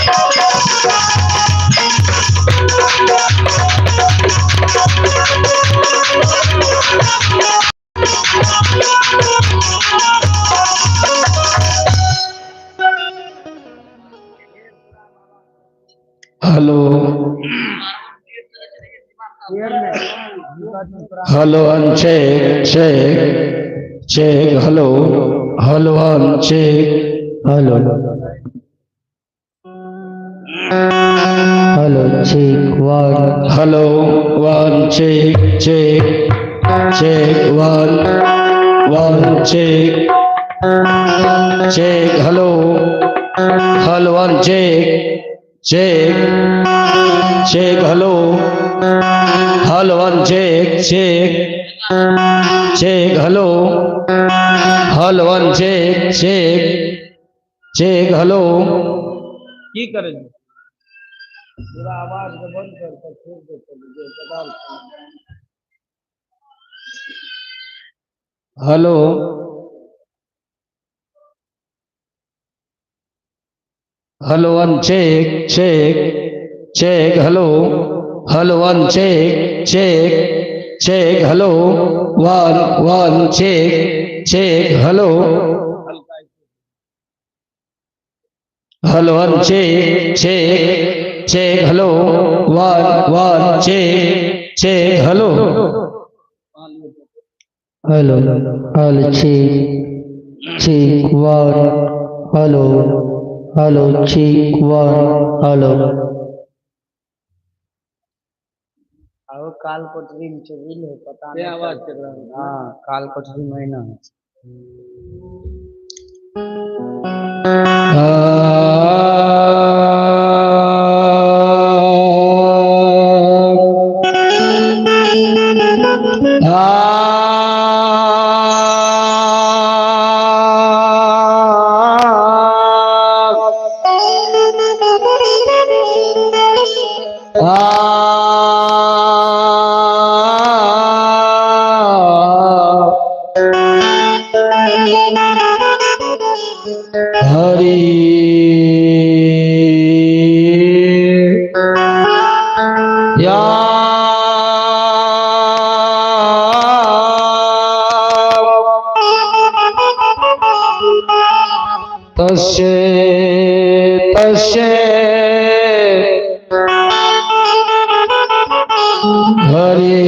Thank Hello hello one check check check hello hello one check hello hello check one hello one check check check one one check check hello hello one check check check hello hello one check check check hello hello one check check check hello. की करै छै? पूरा आवाज के बंद कर के छोड़ दे जे पता। Hello hello one check check check hello hello one check check check hello one one check check hello hello one check check check hello one one check check hello hello hello check check one hello hello check one hello. आओ काल कोठरी में चोरी हो पता से नहीं आवाज चल। चल रहल है। हाँ, काल कोठरी महीना है। हरि या तस्य तस्य हरि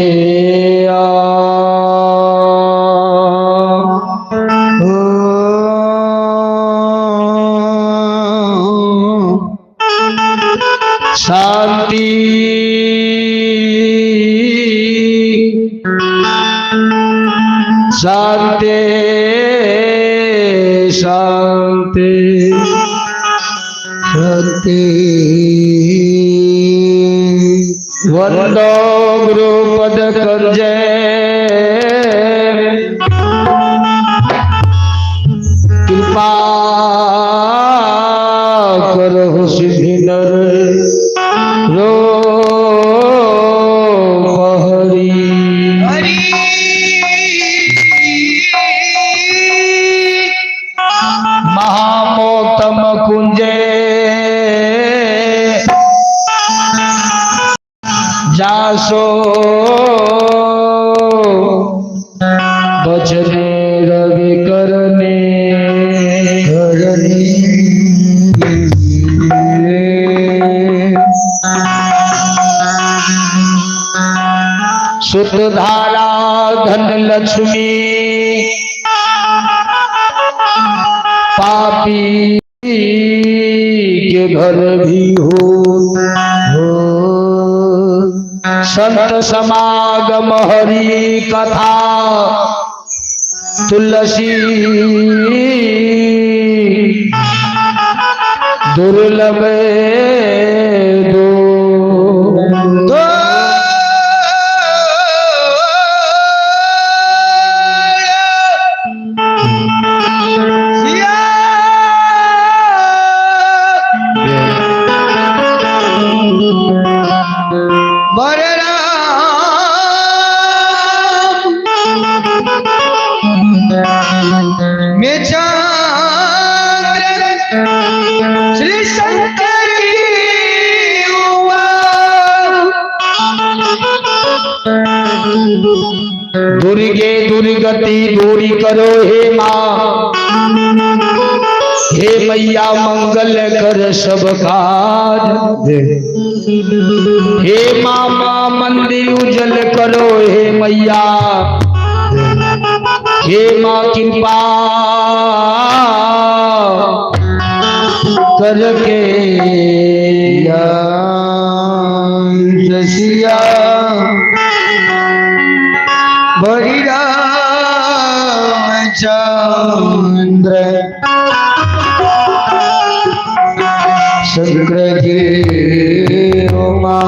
शांति शांति शांति शांति। वंदो गुरुपद कंजे कृपा करो सिद्धि नर रो हरि महामोतम कुंजे जासो बचने रवि करने करने। सुत धारा धन लक्ष्मी पापी के घर भी हो संत समागम हरि कथा तुलसी दुर्लभ दो दो। श्री शंकर की हुआ। दुर्गे दुर्गति दूरी करो हे माँ, हे मैया। मैया मंगल कर सब काज। हे मामा मंदिर उजल करो हे मैया, हे माँ कृपा करके सिया बड़ी रामचंद्र शंकर जी उमा।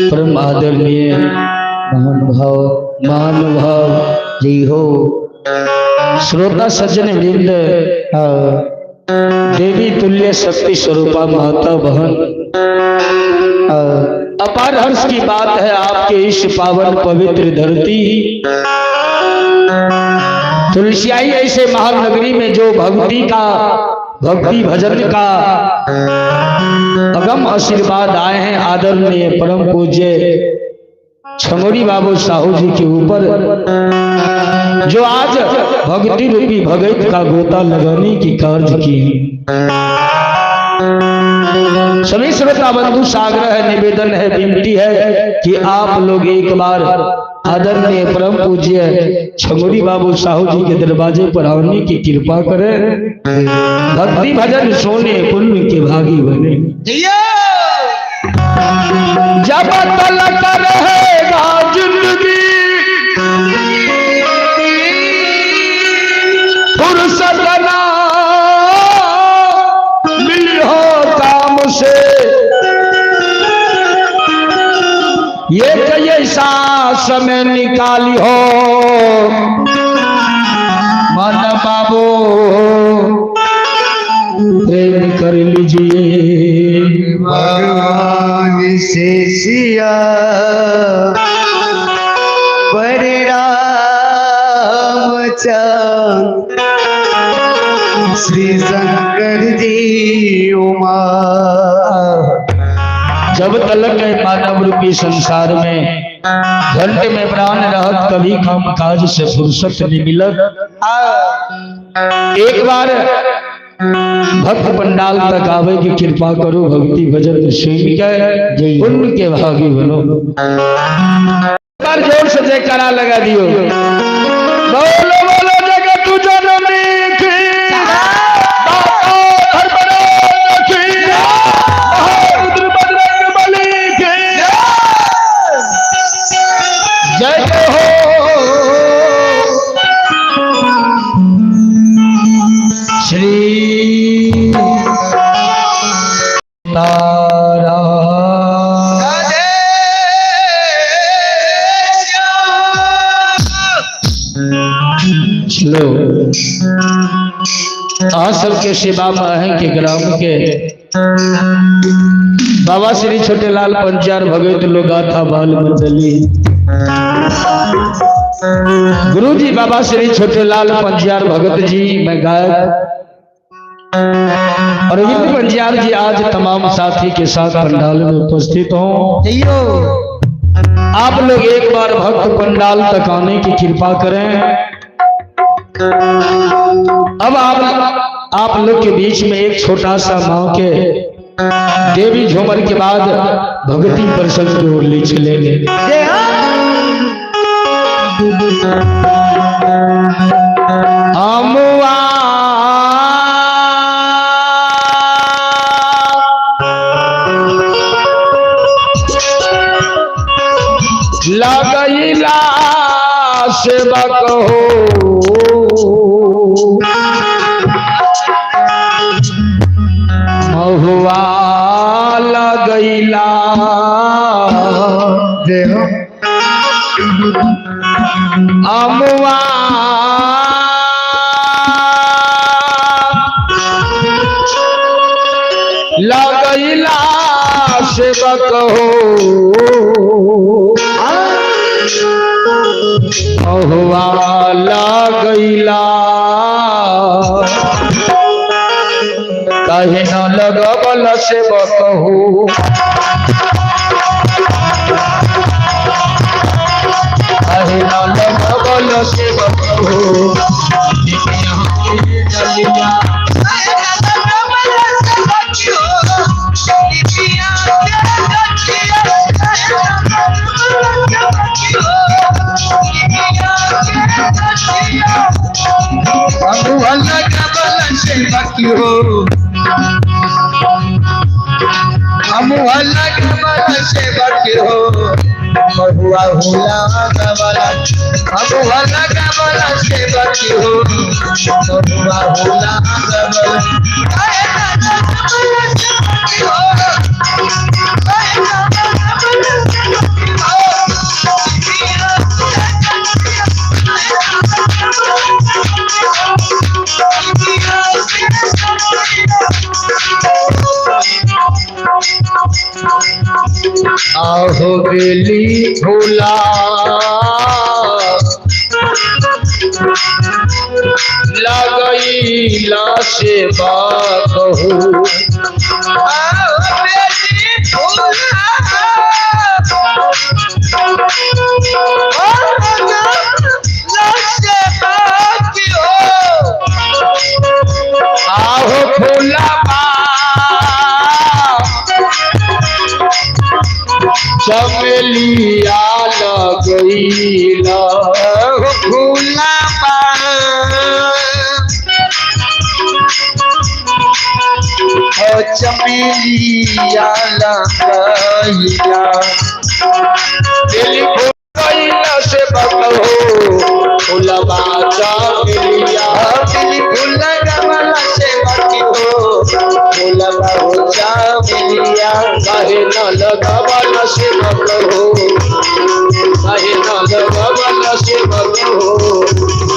परम आदरणीय महानुभाव महानुभाव जी हो श्रोता सज्जन वृंद, देवी तुल्य शक्ति स्वरूपा माता बहन, अपार हर्ष की बात है आपके इस पावन पवित्र धरती तुलसियाई ऐसे महानगरी में जो भक्ति का, भक्ति भजन का अगम आशीर्वाद आए हैं आदरणीय परम पूज्य छंगोरी बाबू साहू जी के ऊपर, जो आज भक्ति रूपी भगत का गोता लगाने की कार्य की। सभी श्रोता बंधु साग्रह है, निवेदन है, विनती है कि आप लोग एक बार आदरणीय परम पूज्य छंगोरी बाबू साहू जी के दरवाजे पर आने की कृपा करें, भक्ति भजन सोने पुण्य के भागी बने। जब तलक रहेगा जिंदगी फुर्सत ना मिली हो काम से, ये ऐसा समय निकाली हो मन बाबू प्रेम कर लीजिए। भगवान से सिया बड़े रामचंद्र श्री शंकर जी उमा। जब तलक है मानव रूपी संसार में घंटे में प्राण रहत, कभी काम काज से फुर्सत नहीं मिलत। एक बार भक्त पंडाल तक आवे की कृपा करो, भक्ति भजन सुन के पुण्य के भागी बनो। बार जोर से जयकारा लगा दियो, बोलो बोलो जगत जननी की, दाता धर्मराज की, महारुद्र बजरंग बली की जय जय हो। श्री तारा लो अहाँ सबके सेवा में है के ग्राम के बाबा श्री छोटे लाल पंचार भगत लोग गाथा बाल मंडली, गुरु जी बाबा श्री छोटे लाल पंचार भगत जी मैं गायक अरविंद पंचार जी आज तमाम साथी के साथ पंडाल में उपस्थित हों। आप लोग एक बार भक्त पंडाल तक आने की कृपा करें। अब आप लोग के बीच में एक छोटा सा माँ के देवी झूमर के बाद भक्ति प्रसंग की ओर ले चलेंगे। अमुआ लगैला सेवक हो, महुआ लगैला अमुआ लगैला सेवक हो, महुआ लगैला कहे न लगबल सेवक हो, कहे न लगबल सेवक हो। निमिया के डलिया। महुआ लगावला से बाकी हो, महुआ लगावला से बाकी हो, महुआ होला गवाला, महुआ लगावला से बाकी हो, महुआ होला गवाला। आहो बेली भोला लगैला से बात हो, आहो फूलबा चमेलिया लगैला, फूलबा ओ चमेलिया लगैला, बेली फूलैला से बात हो, फूलबा चमेलिया, बेली फूल लगावला से बाकी हो, फूलबा हो चमेलिया। काहे न लगावला से बात हो, काहे न लगावला से बात हो,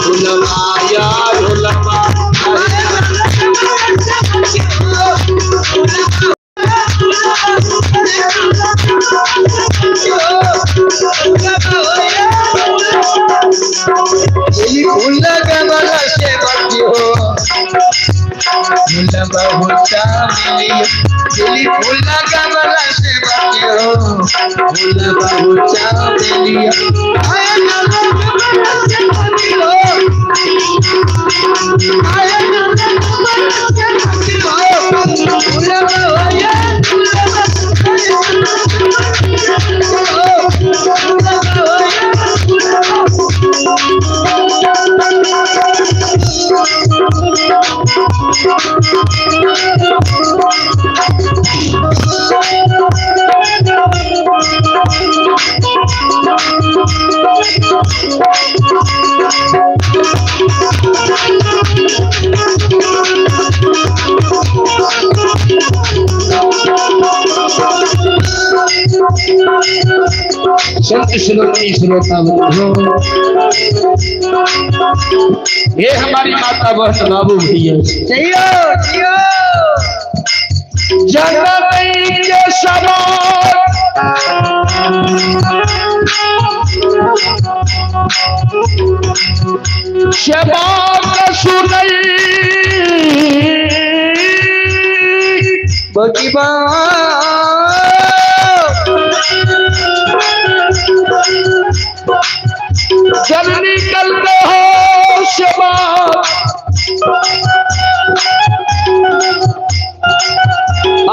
फूलबा या फूलबा बेली फूल लगावला से बाकी हो, फूलबा हो चमेलिया, बेली फूल लगावला से बाकी हो, फूलबा हो चमेलिया। संत श्रोती श्रोता बंधु, ये हमारी माता बहन बाबू भैया जियो जियो जननी के समान सेवा सुनई बगिबा जननी कल हो सेवा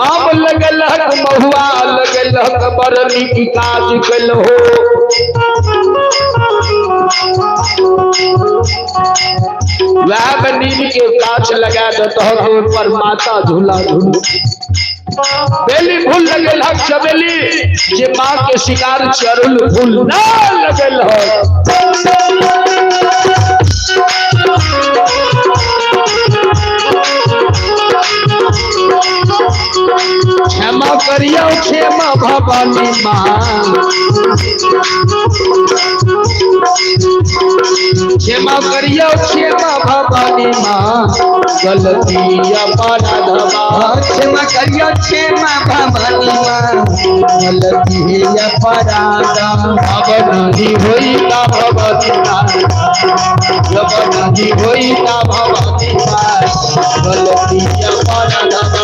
आम लगल हक महुआ लगल हक बड़ नीक काज कल हो, वह में नीम के गाछ लगा देता पर माता झूला झूल बेली फूल लगल हक चमेली जे माँ के शिकार चरुल फूल ना लगल हक। क्षमा करियो क्षमा भवानी माँ, क्षमा करियो क्षमा भवानी माँ, गलती अपराधवा क्षमा करियो क्षमा भवानी माँ, गलती अपराध। अब नहीं होई ता भवानी माँ, जब नहीं होई ता भवानी माँ, गलती अपराधवा।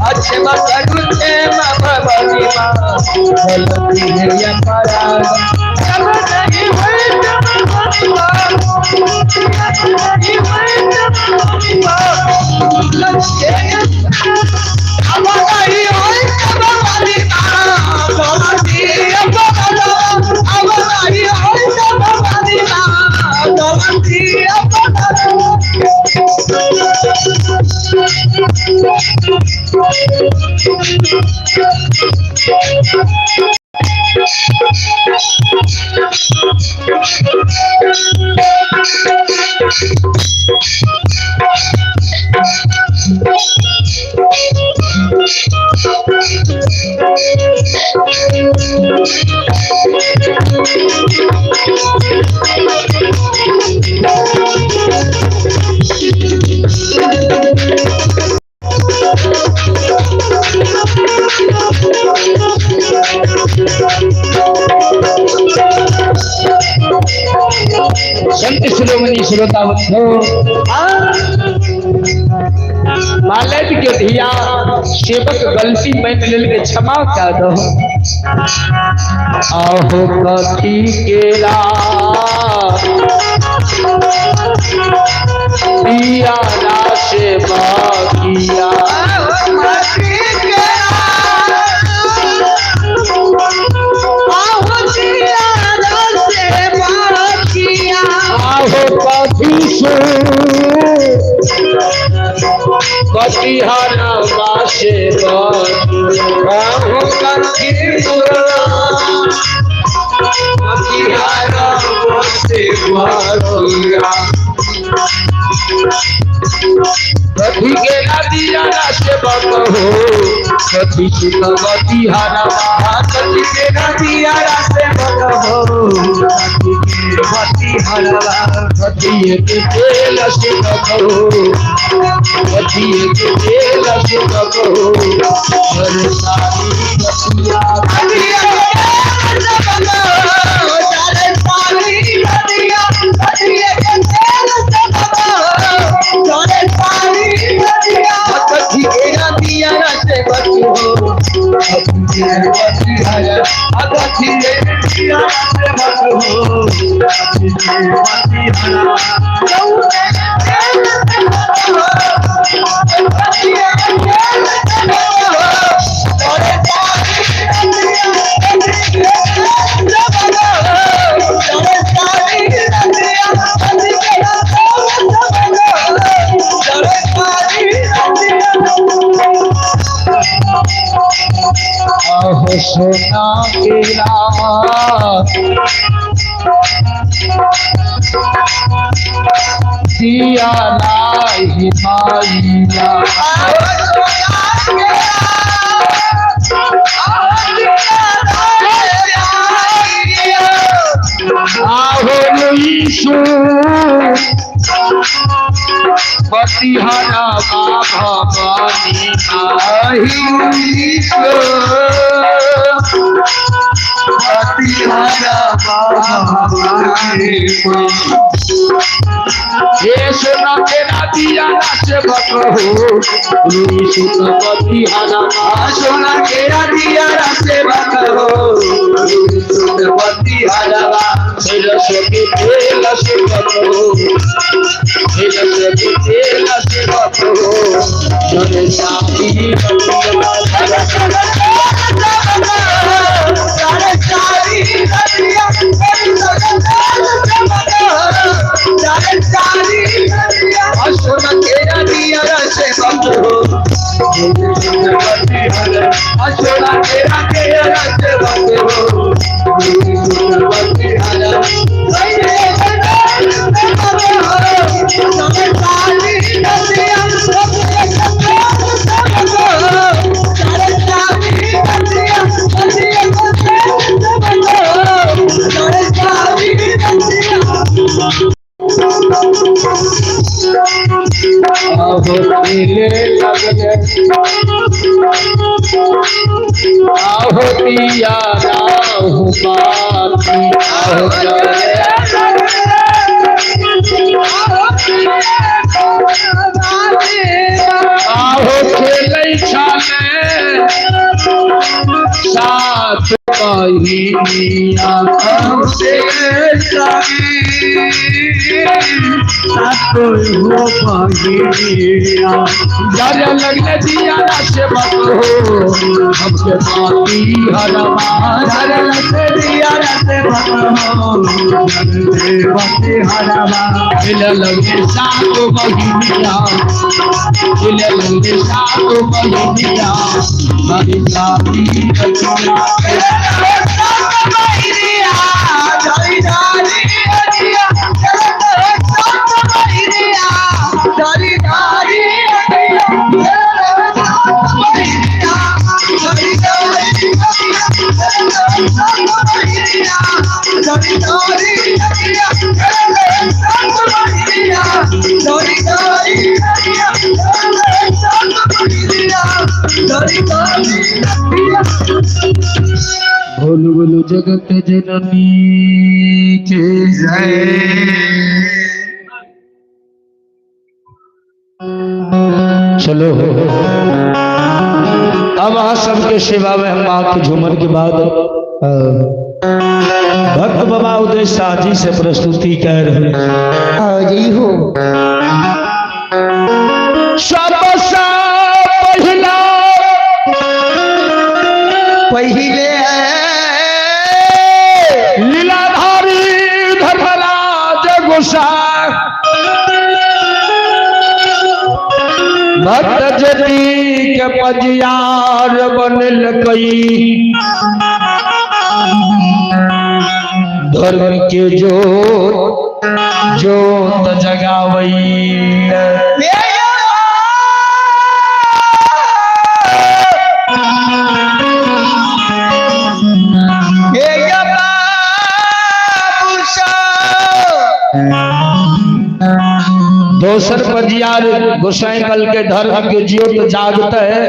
अच्छे करू छे भवानी माँ भलती है पराग जब नहीं होई तब भवानी माँ नहीं होई तब भवानी माँ लगे अब नहीं होई तब भवानी माँ भलती अपना अब नहीं होई तब भवानी माँ भलती अपना। संत शिरोमणि श्रोता बंधु, मालव के धिया सेवक गलती मान लेल के क्षमा कर दो। आहो कथी केला दिया ना सेवा किया, आहो कथी सु कटिहारा बासे आहो कथी कटिहारा बासे बासिया। कथी के दिया ना सेवक हो, कथी सुत कटिहारा कथी के दिया सेवक हो, कथी के कटिहारा, कथी के तेल सेवक हो, कथी के तेल सेवक हो, हर सारी रसिया कथी के दिया सेवक हो, कथी के कटिहारा, कथी के दिया सेवक हो, कथी के कटिहारा। आहो सोना केला दिया नाही माइया, आहो लुईसु पतिहारा भवानी माही हे सोना केला दिया ना सेवक हो, लुईसु पतिहारा सोना केरा दिया सेवक हो, पतिहारा, के तेल सेवक हो, के तेल सेवक हो, जरे सारी सोना केरा दिया सेवक हो, सोना केरा केरा सेवक हो, आहो पीले लगले, आहो दिया राहु बाती, आहो जले आहो खेलै छले सात बहिनिया जरे लगले दिया से हो हमके बाती हरमा जरे लगले दिया से हो लगले सात बहिनिया मिले लगले सात बहिनिया हरि जाती बोलो बोलो जगत जननी के जय। चलो अब अहाँ सबके सेवा में हम माँ के झूमर के बाद भक्त बाबा उदय शाह जी से प्रस्तुति कर रहे हैं। जय हो। सबसे पहिला पहिले लीलाधारी धर्मराज गोसाई भक्त ज्योति के पजियार बनल कई धर्म के जोत जोत जगावई। दोसर पजियार गोसाई कल के धर्म के ज्योत जागते है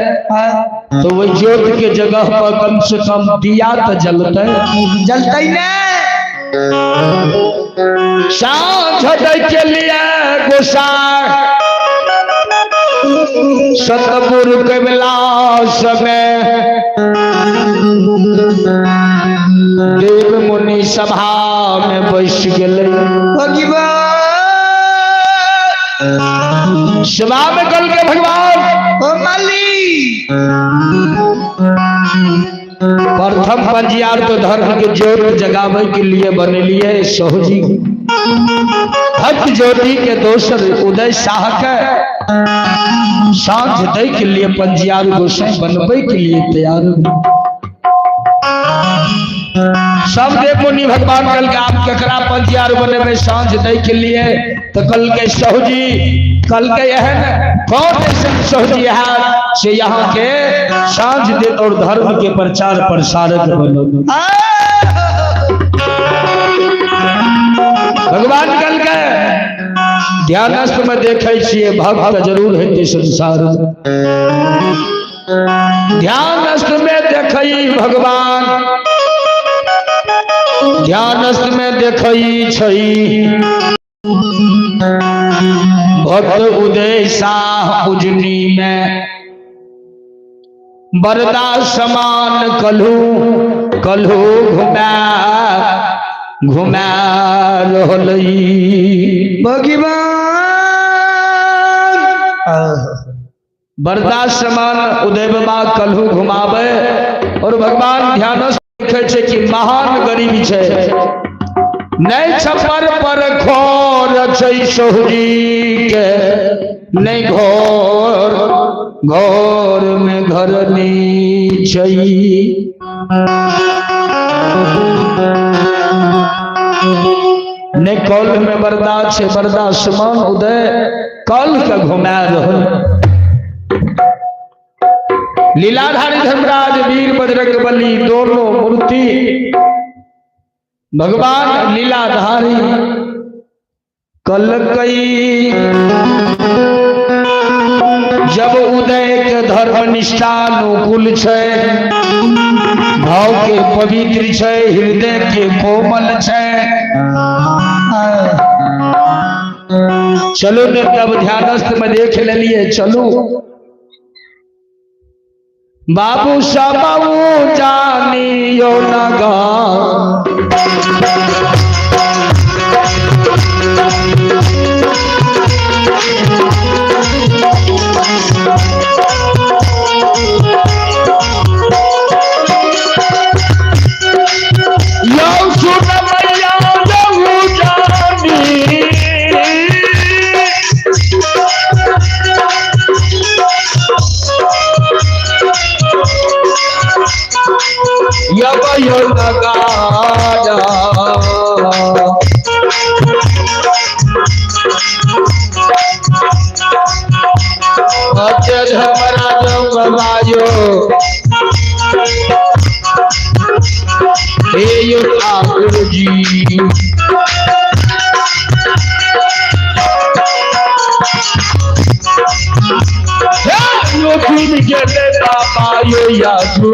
तो वही ज्योत के जगह पर कम से कम दिया तो जलते जलते नहीं। साँझ दै के लिए गोसाई सतपुर के विलास में देव मुनि सभा में बैस गेलै। सभा में कल के भगवान ओ माली प्रथम पंजियार तो धर्म के ज्योत जगावे के लिए बनेलिए सोहजी भक्त ज्योति के दोसर उदय शाह के साँझ दै के लिए पंजियार गोसाई बनबे के लिए तैयार। सब देव मुनि भगवान कल के आप केकरा पंजियार बनेबे साँझ दै के लिए तो कल के सोहजी कल के एहन कौन ऐसे सोहजी है से यहाँ के साँझ दे और धर्म के प्रचार प्रसारक बनो। भगवान कल के ध्यानस्थ में देखे छिए भक्त जरूर हेतै संसार। ध्यानस्थ में देखई भगवान ध्यानस्थ में देखई छई भक्त उदय शाह उजनी में बरदा समान कलहू कलहू घुमा घुमा रहलई। भगवान बरदा समान उदय बाबा कलहू घुमावे और भगवान ध्यानस्थ देखे छे कि महान गरीब छे नहीं छप्पर पर खोर छै सोहरी के नहीं घोर घोर में घर नी छै। नहीं कौल में बरदा छे बरदा समान उदय कल के घुमा रहल। लीलाधारी धर्मराज वीर बजरंग बली दोनों मूर्ति भगवान लीलाधारी कल कई जब उदय के धर्म निष्ठा अनुकूल छे भाव के पवित्र छे हृदय के कोमल छे चलो ने तब ध्यानस्थ में देख लेलिए। चलू बाबू सबू जानियो नगा यौ सुन मैया यौ जानी। यब यो नगाड़ा अचे धर्मराज बाबायो हे यो ठाकुर जी। हे यो चुन गेले बाबा यो याजू।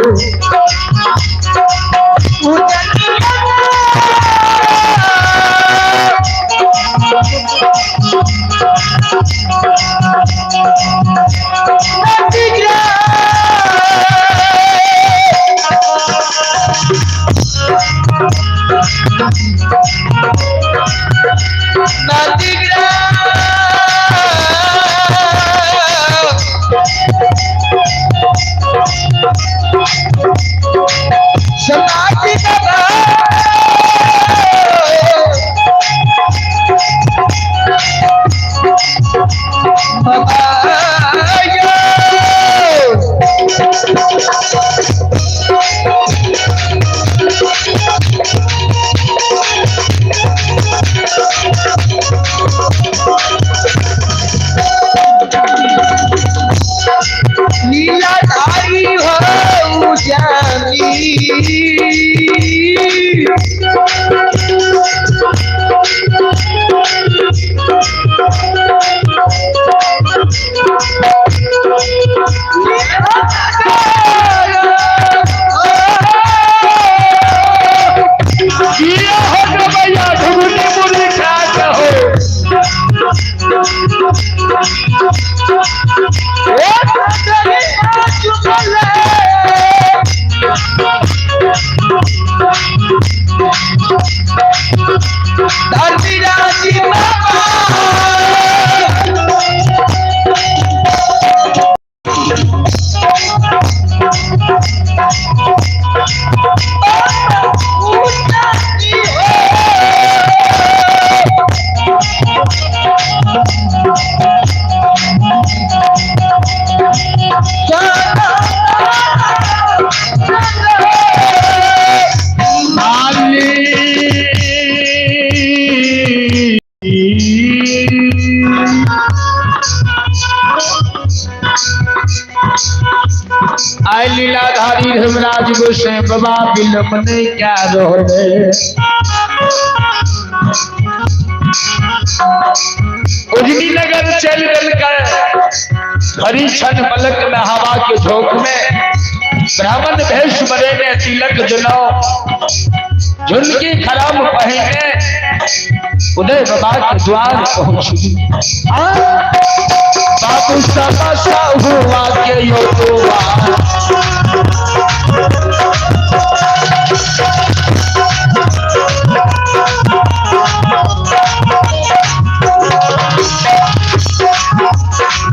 लीलाधारी हो जानी। जिया हो गवैया ढुगनी मुर्गी खा के हो। धर्मीराज बाबा। आय लीलाधारी धर्मराज गोसाई बाबा विलम्ब नहीं क्या रहले। उजनी नगर चल गल कर हरी क्षण पलक में हवा के झोंक में ब्राह्मण भेष बने ने तिलक जनाओ झुनकी खराब पहने उदय बाबा के द्वार पहुंची। बाबू सबा हुआ के यो दुआ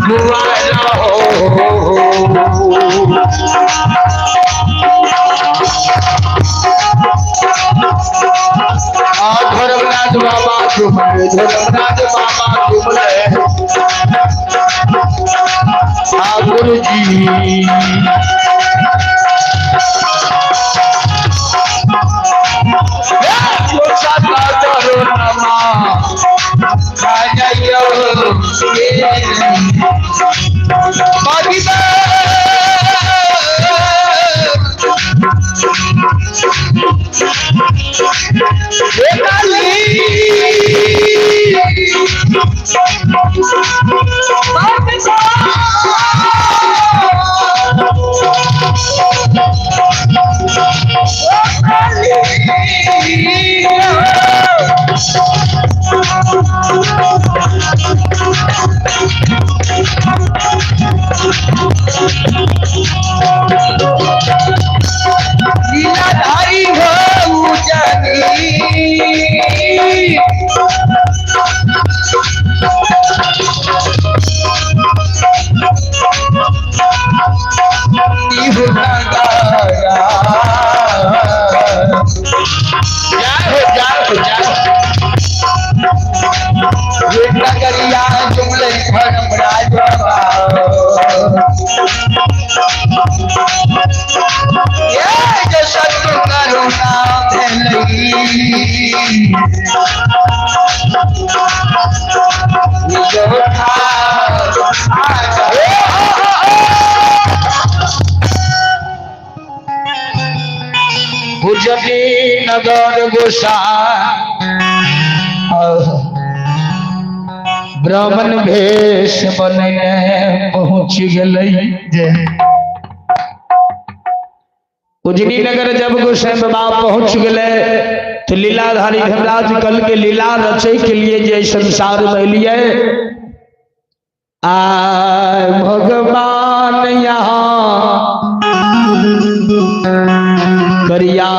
मुआरा हो। धर्मराज बाबा झूमले, धर्मराज बाबा झूमले ठाकुर जी। नगर गोसाई ब्राह्मण भेष बनने पहुंच गेलै। उजनी नगर जब गोसाई बाबा पहुंच गए तो लीलाधारी धर्मराज कल के लीला रचे के लिए जे संसार में लिए आए भगवान यहाँ करिया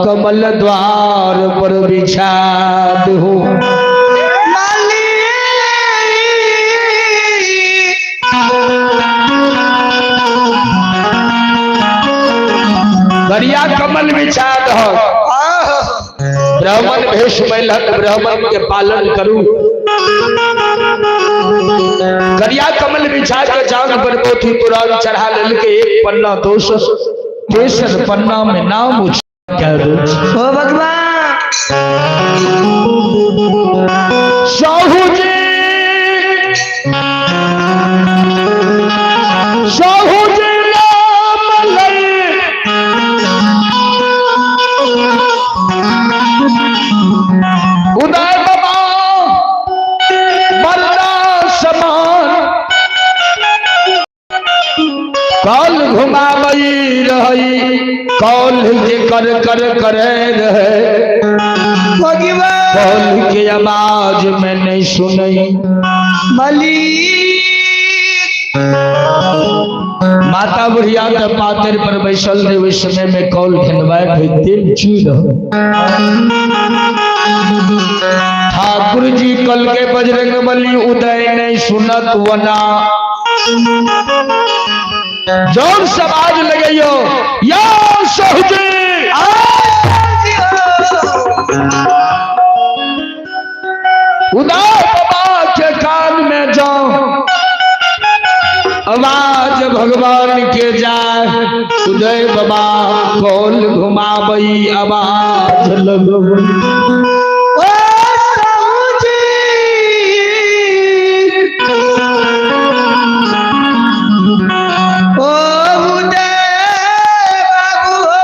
कमल द्वार पर बिछा दो। करिया कमल बिछा दो। ब्राह्मण भेष में ब्राह्मण के पालन करू। करिया कमल बिछा के जान पर पोथी पुराण चढ़ा लेल के एक पन्ना दोसर तेसर पन्ना में नाम उच्चारण ओ भगवान साहू जी, साहू जी नाम लई उदय बाबा बलदा समान कल घुमावई रही कौल के कर कर करे रहे भगवान कौल के आवाज में नहीं सुनई। मलिक माता बुढ़िया के पातर पर बैसल रहे ओहि समय में कौल घनवाए होते चूर। ठाकुर जी कल के बजरंग बली उदय नहीं सुनत वना जोर से आवाज लगइयो या सहजी। उदय बाबा के कान में जाओ आवाज भगवान के जाए। उदय बाबा कौल घुमाबई आवाज लगबई। ओ साहू जी ओ उदय बाबू हो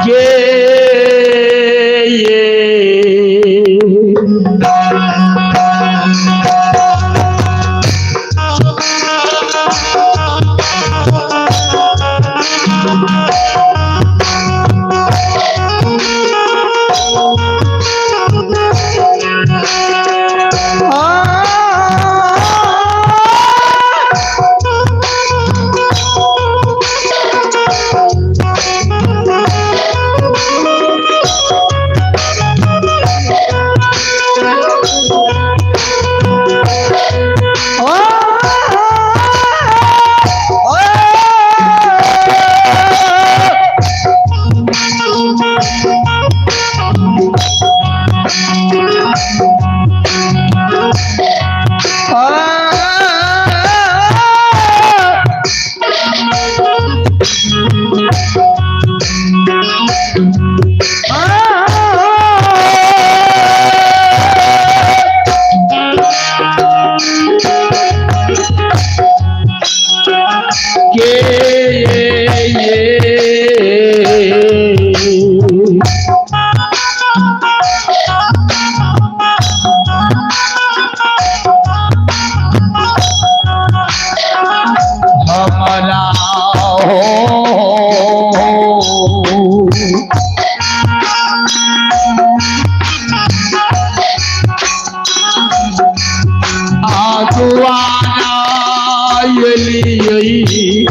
के ये के ये हमारा हो आगुआना यली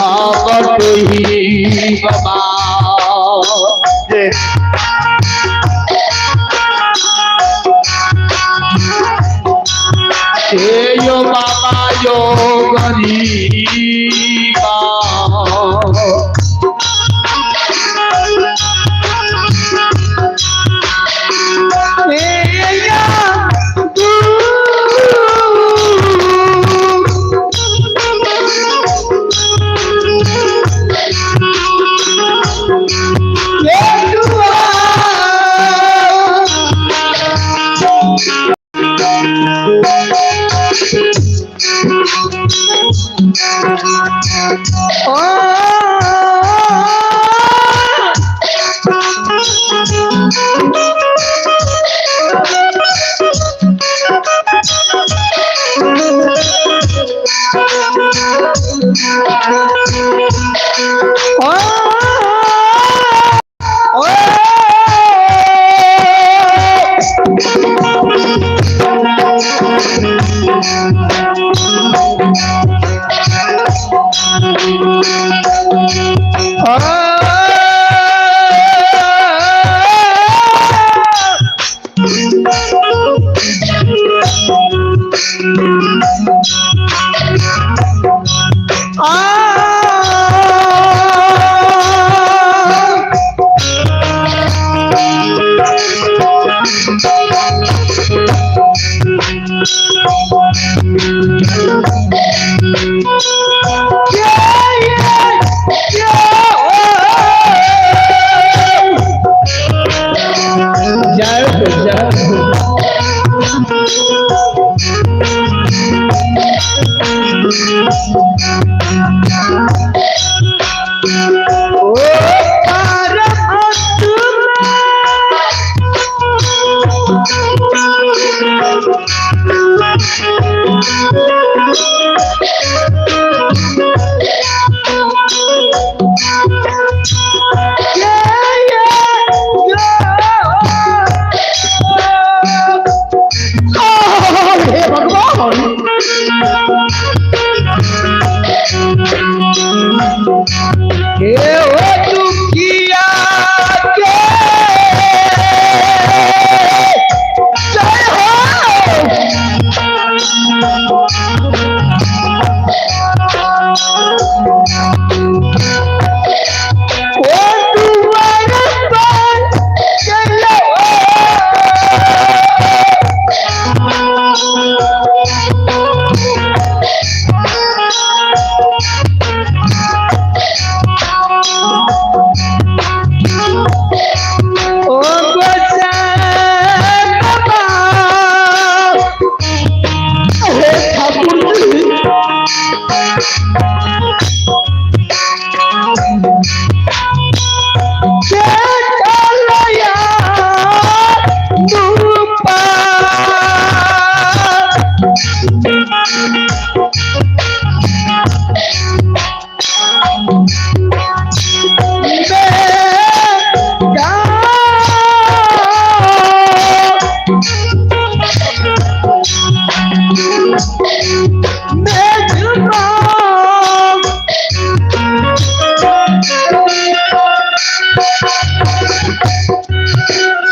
आवत ही बाबा। हे यो बाबा यो गरीबा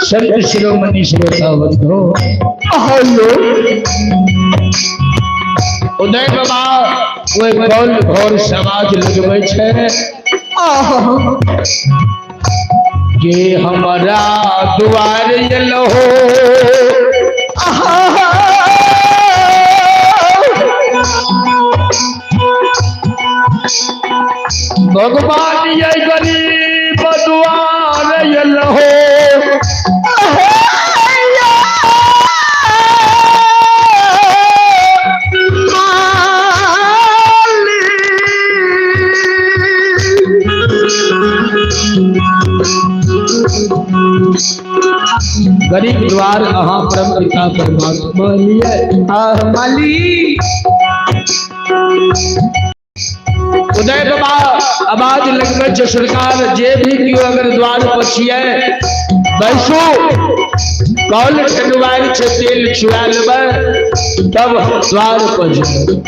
संत शिरोमणि श्रोता बंधो। हेलो उदय बाबा ओहि कौल घर समाज लगबै छै के हमरा दुआर एलहो। भगवान ये गरीब दुआर एलहो। गरीब द्वार अहाँ परम पिता परमात्मा लिए माली। उदय बाबा आवाज लगबै छै, सरकार जे भी केओ अगर द्वार पर छियै बैसू, कौल ठंडवाइल छै, तेल छुआ लेबै तब द्वार पर जेबै।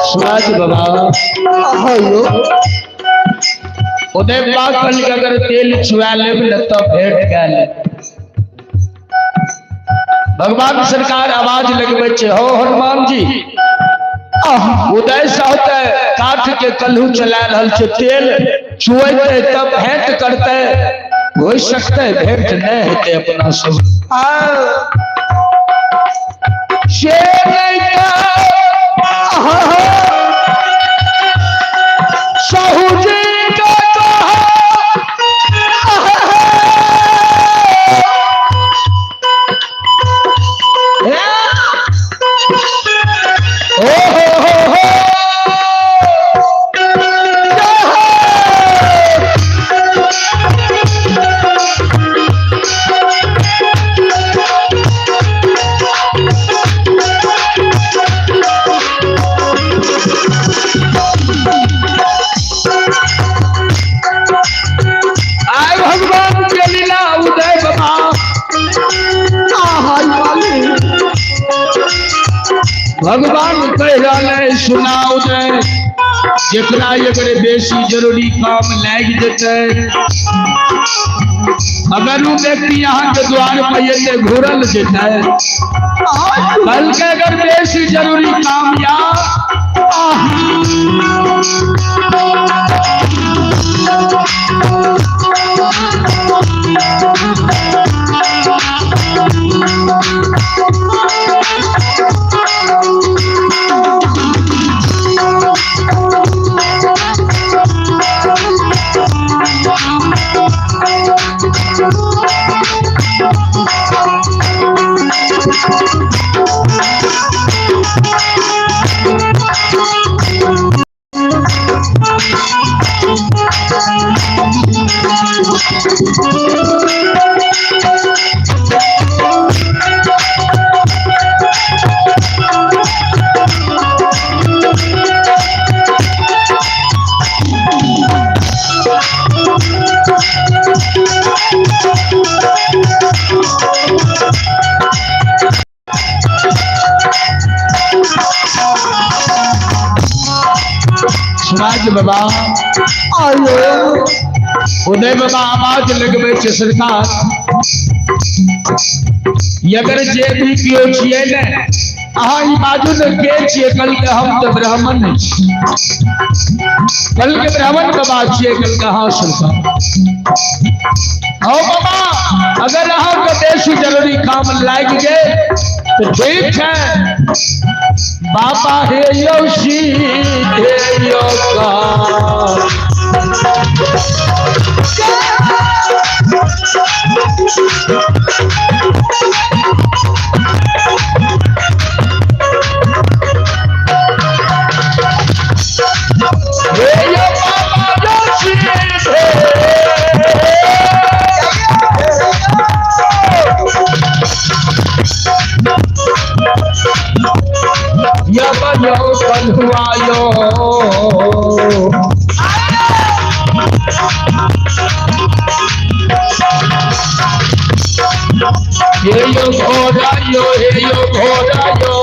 सूरज बाबा उदय बाबा कहलक अगर तेल छुआ लेब न तब भेंट कए लेब। भगवान सरकार आवाज लगबै छै, हो हनुमान जी। उदय साहते काठ के कल्हू चला रहल छै, तेल छुएते तब भेंट करते, हो सकते भेंट नहीं हेतै अपना सब। से नहीं साहू जी का कहा, ओ हो हो हो। आय भगवान के लीला उदय बाबा। भगवान कह रहल है सुना उदय, जेकरा अगर बेसी जरूरी काम लागि जेतै, अगर वो व्यक्ति यहाँ के द्वार पर एते घुरल जेतै, बल्कि अगर बेसी जरूरी काम या आदित्य बाबा आयो। उदय बाबा आवाज लगबै छै सरकार, अगर जे भी केओ छियै ने, अहाँ ई बाजू ने के छियै? कल के हम तऽ ब्राह्मण छी। कल के ब्राह्मण बाबा छियै? कल के हाँ सरकार। हाँ बाबा, अगर अहाँके बेसी जरूरी काम लागि गेल तऽ ठीक छै बाबा। हे यौ सीधे यौ का हे यौ बाबा यौ सीधे यब यौ कलहुआ यो। हे यो घोड़ा यो, हे यो घोड़ा यो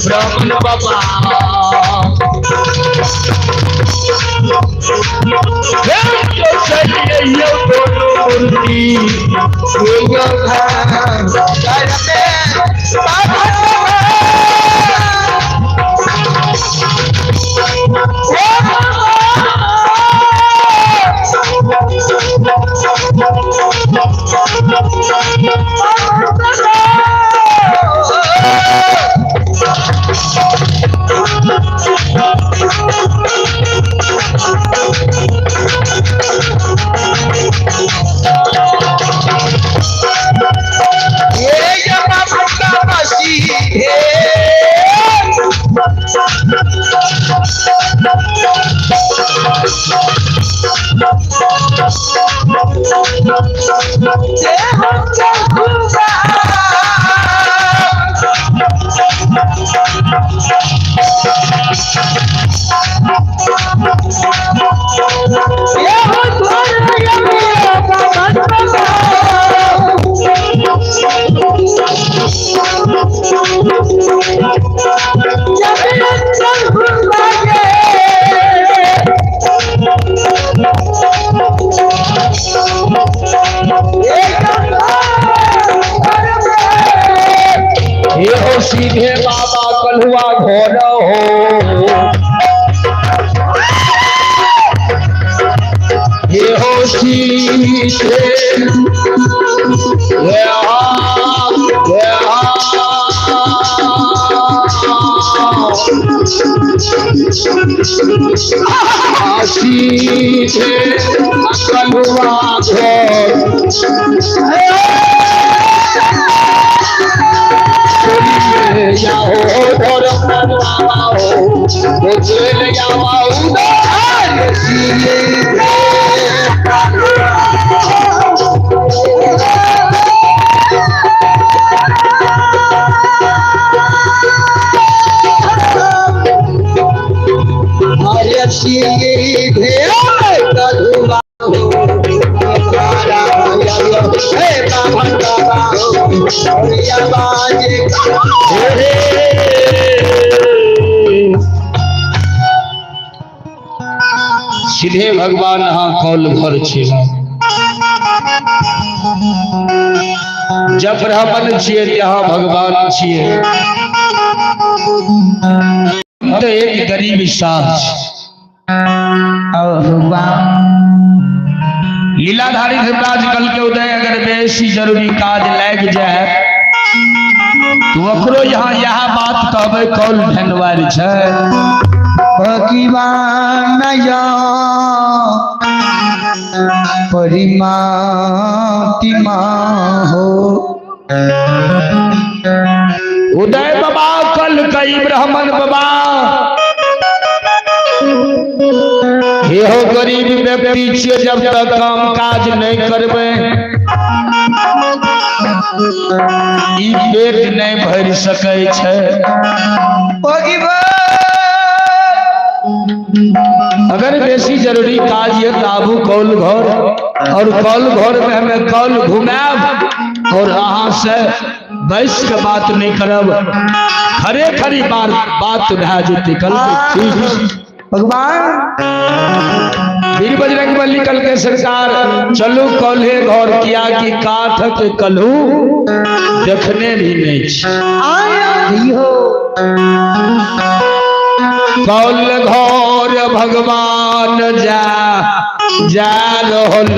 ब्राह्मण बाबा। हे यो चलिए यो दोनों मूर्ति, हे यो घर हे हो सीधे बाबा कलहुआ घोर हो। हे हो सीधे हे हा हे हा सीधे कलहुआ घोर। सीधे भगवान अहाँ कौल घर छी। जब ब्राह्मण छियै ते अहाँ भगवान छियै। तो एक गरीब साह। लीलाधारी धर्मराज कल के उदय अगर बेसी जरूरी काज लागि जाए तो ओकरो यहाँ यह बात कहबै, कौल धनवार छै। भगवान परिमातिमा हो। उदय बाबा कल कई ब्राह्मण बाबा, एहो गरीब व्यक्ति छियै, जब तक काम काज नहीं करबै ई पेट नहीं भरि सकै छै। अगर बेसी जरूरी काज ये तो आबू कौल घर, और कौल घर में हमें कौल घुमाएब। और अहाँ से बैस के बात नहीं करब, खरे खरी बार बात भए जेतै। कल ठीक भगवान वीर बजरंग बली कल के सरकार चलू कौल्हे घर, किया कि काठ के कलहू देखने भी नहीं छी। जय हो। कौल घर भगवान जा जा रहल।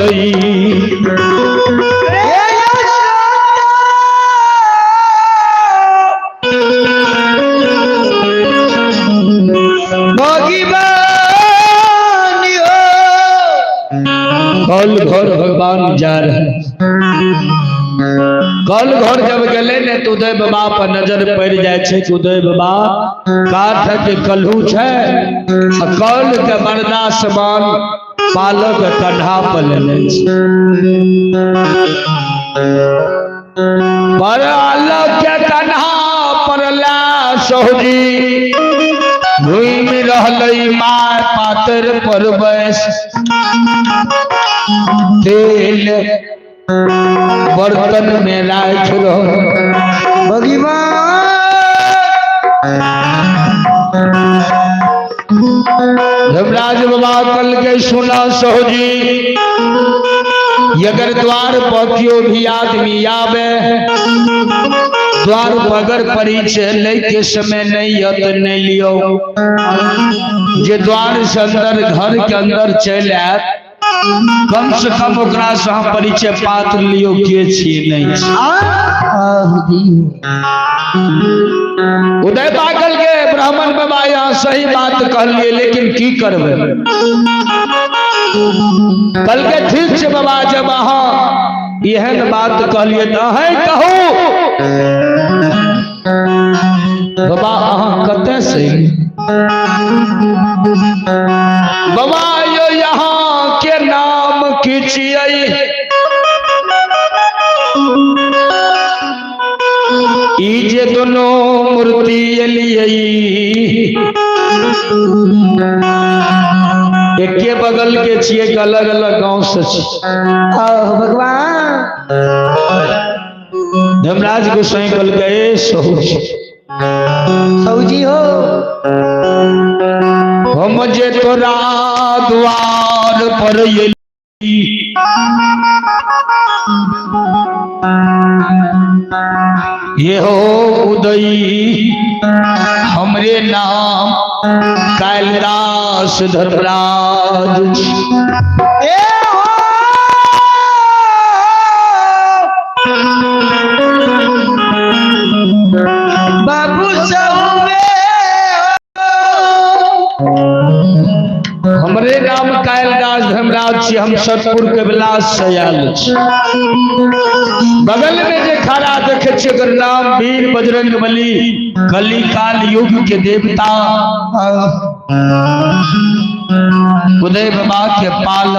भगवान हो। कौल घर भगवान जा रहे। कौल घर जब गेले ने तो उदय बाबा पर नजर पड़ जाए छै कि उदय बाबा काठ के कलहू छै आ कौल के मर्दा समान पालक कन्हा पर लेने छै। पर अलग के कन्हा पर ला सहुजी घूमि रहलै माय पातर पर बैस तेल बर्तन में राखि रहल। भगवान धर्मराज बाबा कल के सुना सहुजी, अगर द्वार पर केओ भी आदमी आवे, द्वार पर अगर परिचय लै के समय नहीं है तो नहीं लियो। जे द्वार से अंदर घर के अंदर चलि आयत, कम से कम ओकरा से अहाँ परिचय पात्र लियो के छी नहीं छी। उदय पागल के ब्राह्मण बाबा यहाँ सही बात कहलिए, लेकिन की करबै? कल के ठीक छै बाबा, जब अहाँ एहन बात कहलिए तऽ अहें कहू बाबा अहाँ कतऽ से? बाबा यो यहाँ के नाम की छियै? ई जे दोनों मूर्ति एलियै एके बगल के छियै कि अलग अलग गांव से छी? भगवान धर्मराज गोसाई कहलकै ए सहु सौजी हो, हम जे तोरा द्वार पर एली ये हो उदयी, हमरे नाम कालिदास धर्मराज। ए हो बाबू सहुवे, हमरे नाम कालिदास धर्मराज छी, हम सतपुर के विलास से आयल छी। बगल में जे खड़ा देखे छी ओकर नाम वीर बजरंग बली, कली काल युग के देवता उदय बाबा के पाल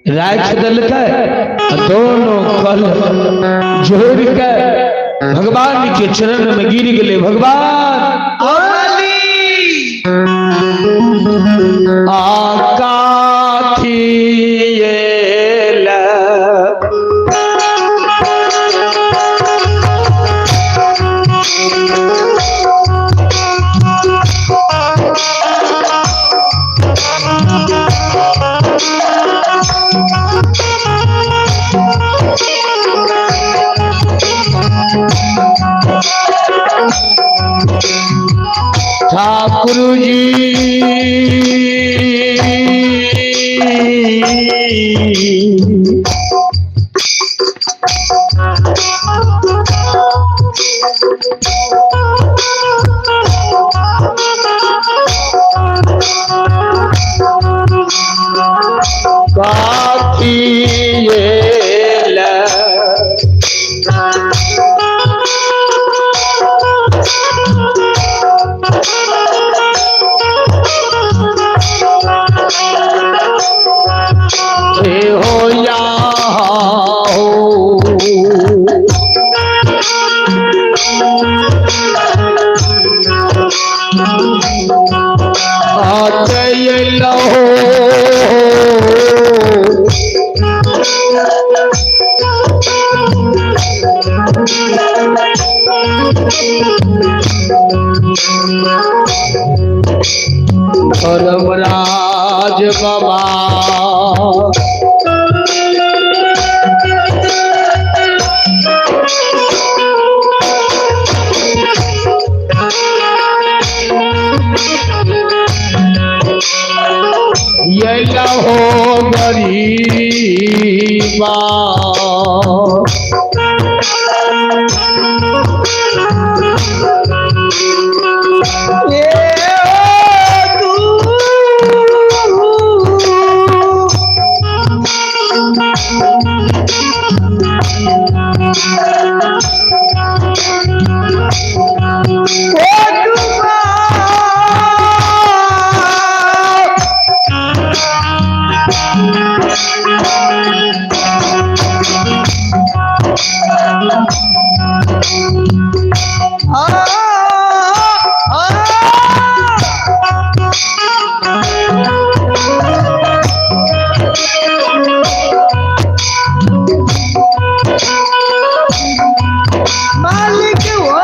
राख देलकै आ दोनों कल जोड़ के भगवान के चरण में गिर गेले। भगवान आकाथियल ठाकुर जी काथियल हे हो या हो आते लहो। धर्मराज बाबा। ये हो गरीबा। मालिक हो।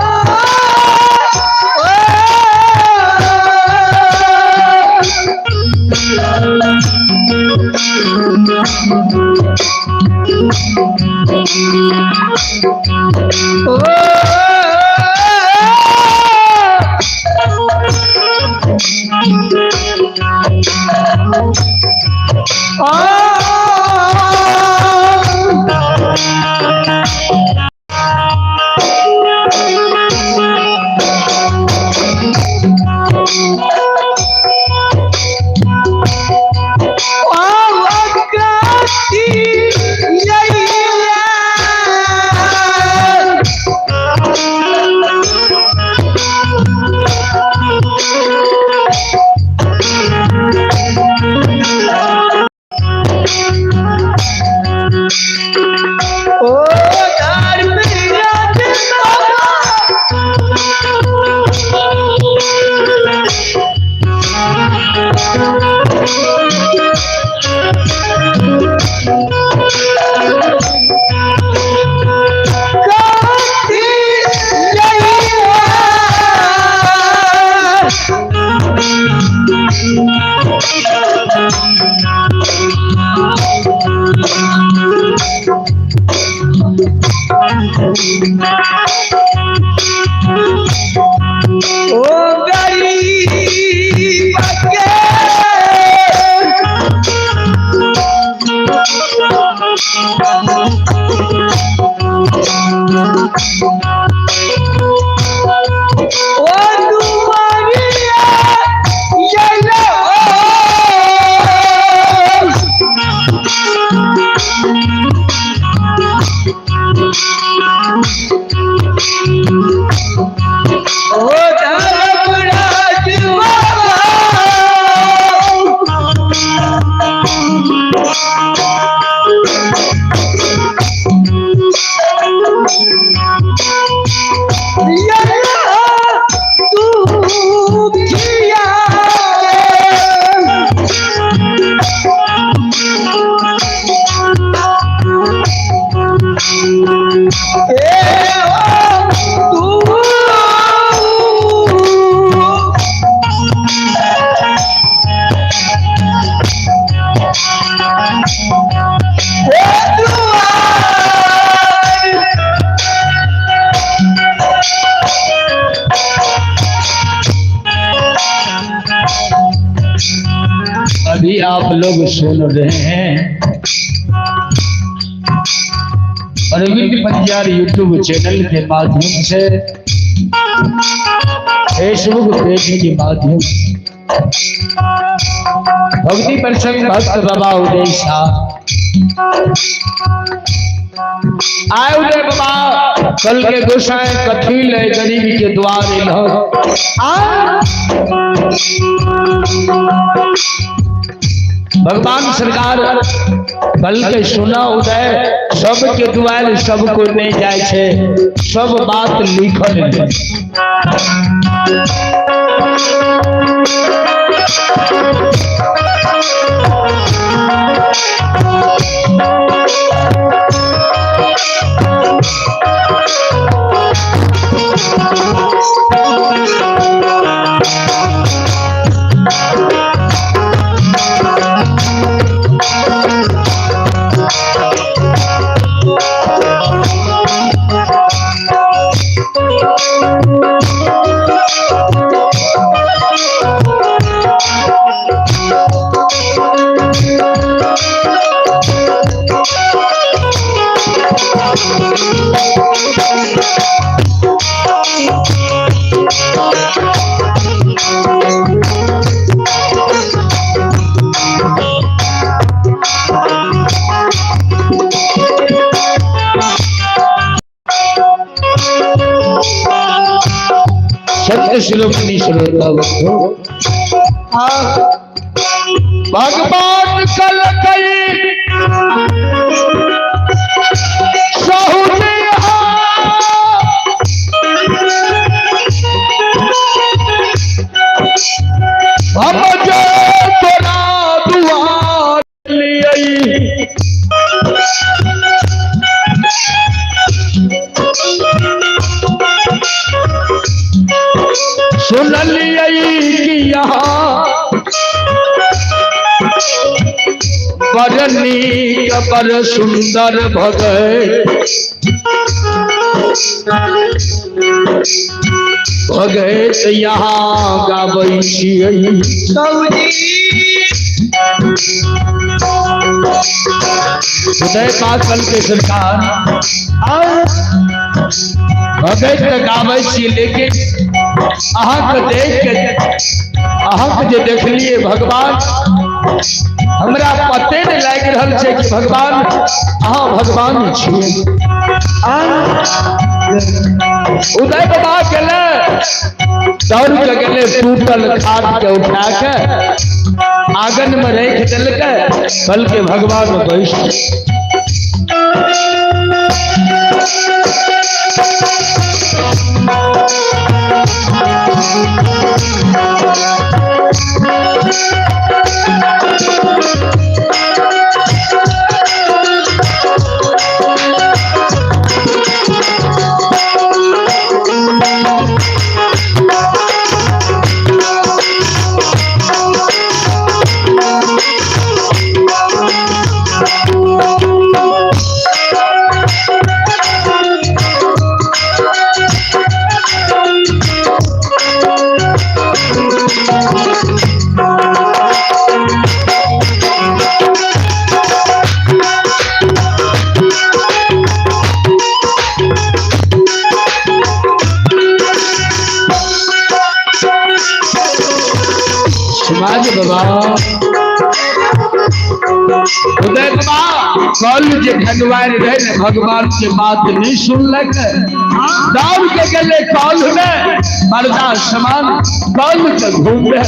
ओ गरीब के। ओ दुआरिया ये लो। ओ धर्मराज बाबा। दुखिया ए ओ तू। ओ दुआर। अभी आप लोग सुन रहे हैं अरविंद पंजार यूट्यूब चैनल के माध्यम से, फेसबुक पेज के माध्यम से भक्ति प्रसंग भक्त बाबा उदय शाह आए। उदय बाबा कल के गोसाई कथी ले गरीब के द्वार इलह। भगवान सरकार कल के सुना उदय, सबके द्वार सबको नहीं जाए छे, सब बात लिखल है। सत्य शिरोमणि श्रोता बंधु, भगवान कल कई सहु हम जे तोरा दुआर लियै। सुनलियै कि यहाँ बड़ नीक बड़ सुंदर भगत भगत यहाँ गाबै छियै। उदय पाकल के सरकार भगत तऽ गाबै छियै, लेकिन अहाँके देख के, अहाँके जे देखलियै भगवान, हमरा पते नहि लागि रहल छै कि भगवान अहाँ भगवान छियै। उदय बाबा गेलै, दौड़ के गेलै, टूटल खाट के उठा के आंगन में रख देलकै, बल्कि भगवान बैस। समाज बाबा उदय बाबा कल जे ढंगवार रहे ने, भगवान के बात नहीं सुनलक, दौड़ के गेले कल में मर्दा समान कल के घूम रहे।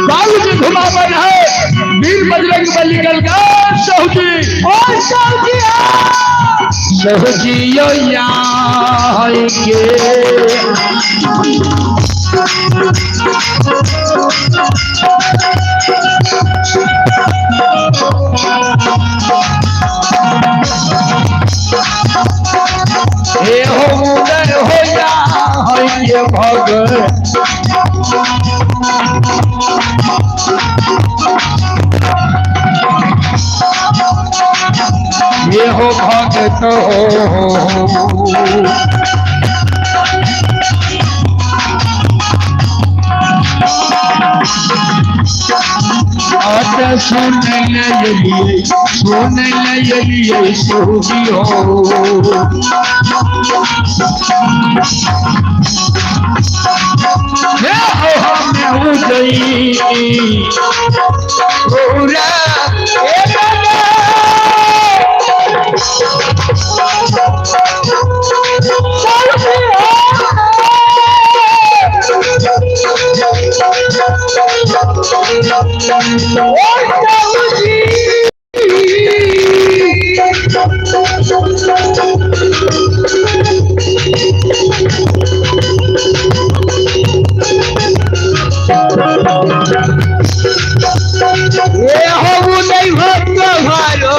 कल के घुमावन है वीर बजरंग बली गल सहूजी ओ सहूजी सहूजी यो के। हे हो उदय हो या ये भगत ये हो भगत हो। सुन लिए, सुन लिए सोही हो। हमें उदई पूरा ये हो उदय भक्त भारो।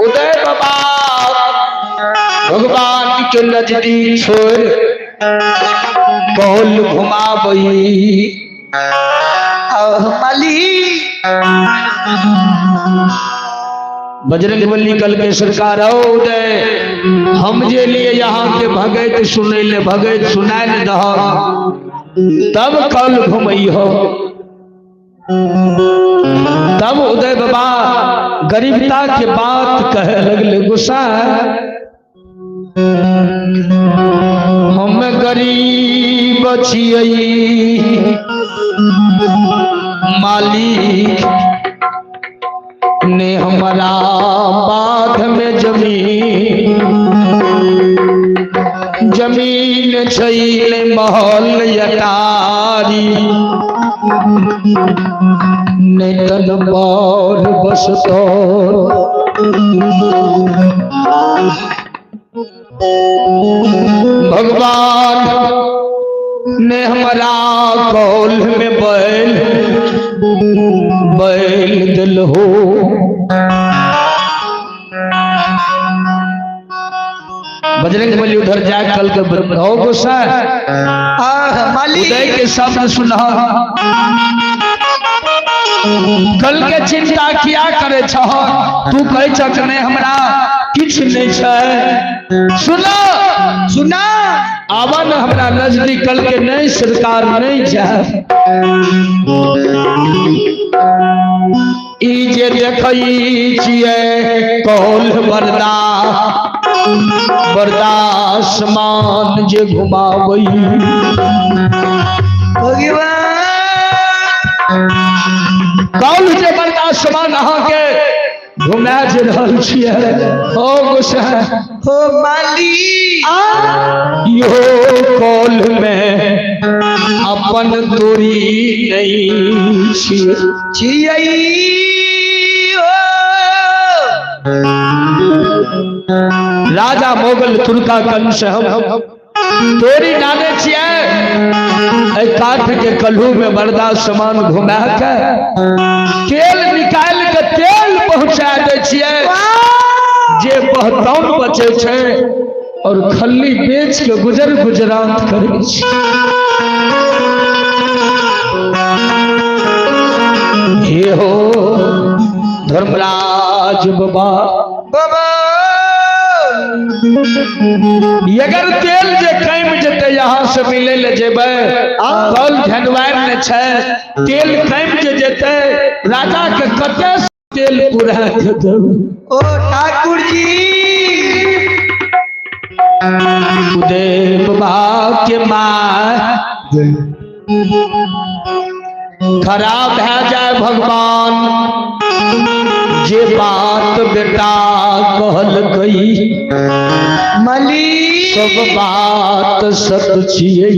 उदय बाबा भगवान के नजदीक छोड़ कौल घुमाबई। बजरंग बली कल के सरकार आओ उदय, हम जे लिए यहाँ के भगत सुनै ले, भगत सुनाय दह तब कल घुमई हो। तब उदय बाबा गरीबता के बात कहे लगले गुस्सा, हम गरीब छियै मालिक ने हमारा बाध में जमीन जमीन छै ने महल अटारी ने तन पर बसतो। भगवान ने हमारा कौल में बैल बैल दिल हो। बजरंग बली उधर जाए कल के हो गुस्सा उदय के शब्द सुना, कल के चिंता किया करे छह, तू कहे छह कि नहीं हमरा किछ नहीं छै। सुना सुना आवा न हमरा नजदीक, कल के नहीं सरकार नहीं जाए। ई जे देखई छियै कौल बरदा बरदा आसमान जे घुमाबई। कौल जे बरदा आसमान अहाँ के घुमा जे रहल छियै। हो गुस्सा हो माली यो कौल में अपन तोरी नहीं छियै छियै। राजा मोगल तुर्का कंस हम तोरी डाले छियै, काठ के कल्हू में बरदा समान घुमा के तेल निकाल के तेल पहुंचा दै छियै, जे बहतौन बचे छै और खल्ली बेच के गुजर गुजरात करै छै। हे हो धर्मराज बाबा बाबा अगर तेल जे कम जते यहाँ से मिले ले जेबै, कल झनवार ने छै तेल कम जे जते राजा के कते तेल पूरा के देबै। ओ ठाकुर जी उदय बाबा के माँ खराब भए जाए भगवान जे बात बेटा कहलकै मली सब बात सत छियै।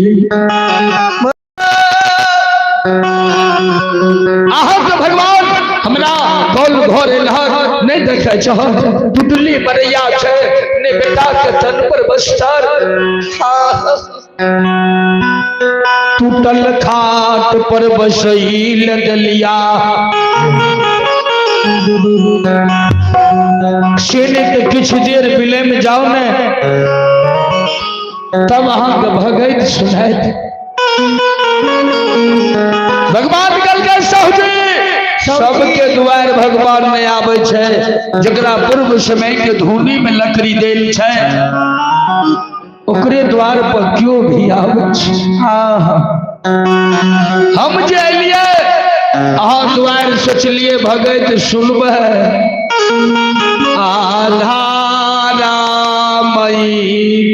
अहाँ के भगवान हमरा कौल घर एलहक नहीं देखे छह, टुटली मरैया छै ने बेटा के तन पर बस्तर, टूटल खाट पर बसैल दलिया। से नहीं तो किछु देर विलय में जाओ ने तब अहाँ के भगैत सुनाइत। भगवान कल के साहुजी सबके दुआर भगवान नहीं आबै छै, जकरा पूर्व समय के धुनी में लकड़ी देल छै ओकरे द्वार पर क्यों भी आबै छै। हम जे एलियै अहाँ द्वार सोचलिए भगैत सुनबै, आधा रामई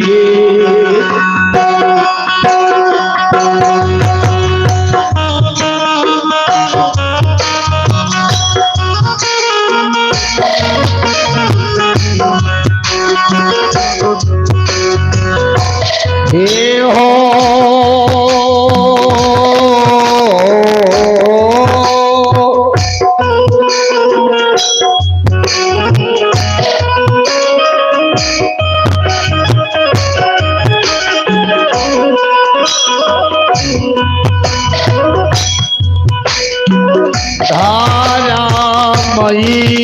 के हे हो धारा मई।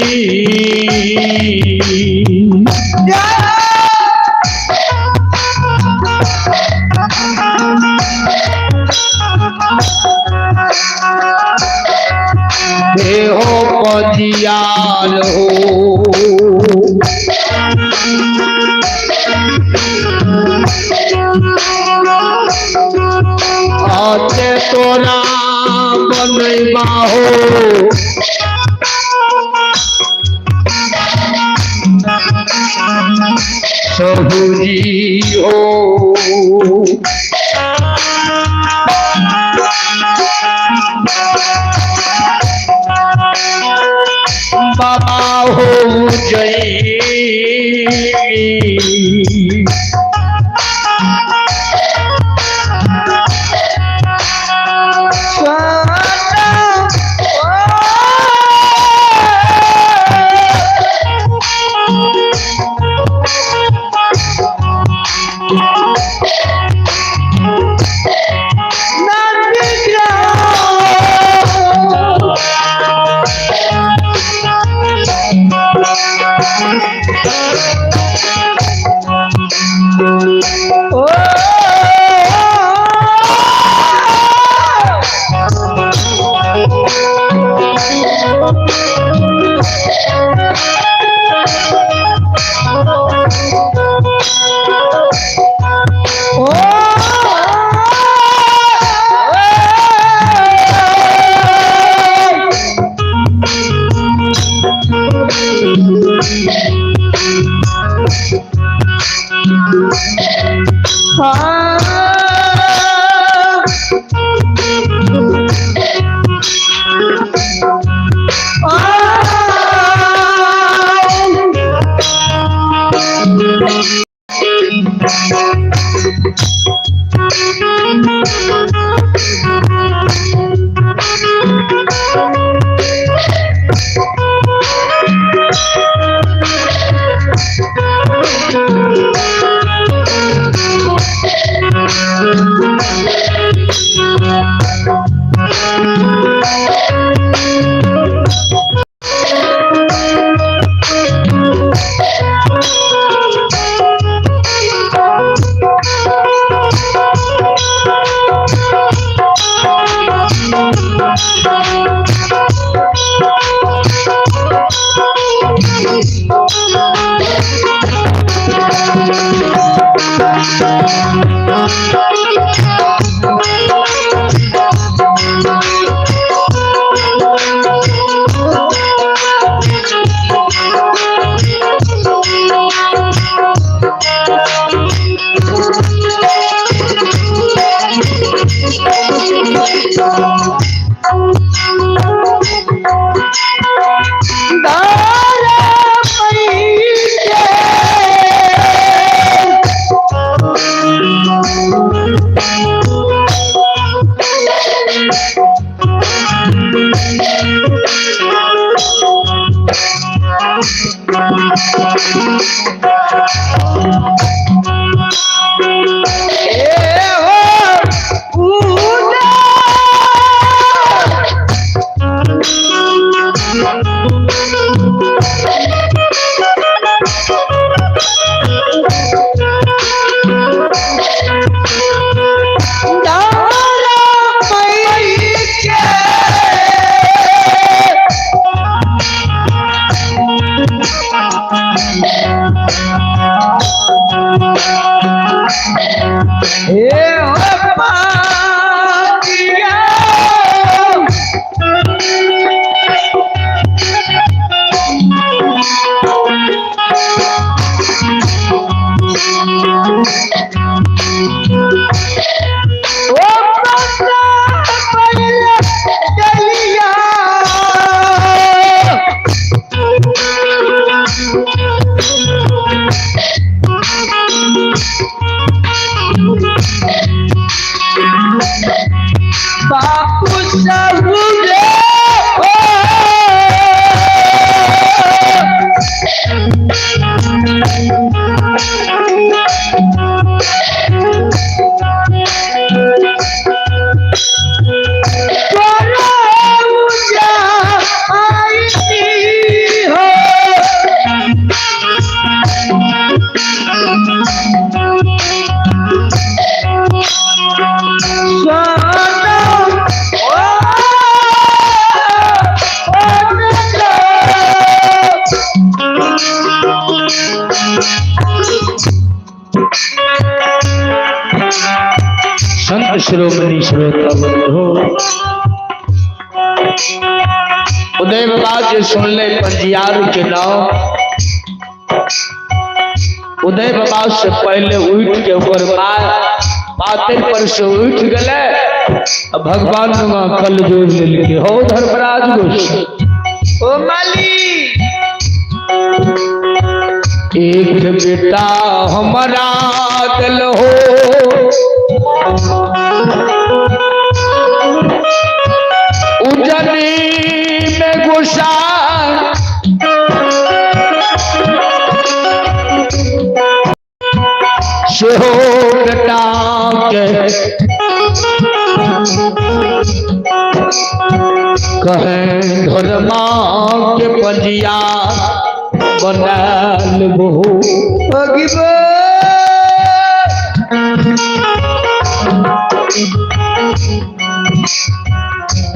देहो पजियाल हो आते तोरा बनैबा हो सहुजी हो। बाबा हो जय। बापू साहू रे ओ। तोरा ऊंचा आई हो। सोना ओ संत शिरोमणि श्रोता बंधु, उदय बाबा जे सुनले पंजियार के नाम, उदय बाबा से पहले उठ के ओकर पाते पर से उठ गए। भगवान कल जोड़ लेलके हो धर्मराज गोस्वामी। ओ माली, एक बेटा हमारा दिल हो, उजनी में गुस्सा से हो बेटा के कहें धर्मा के पंजिया बनाल बहु।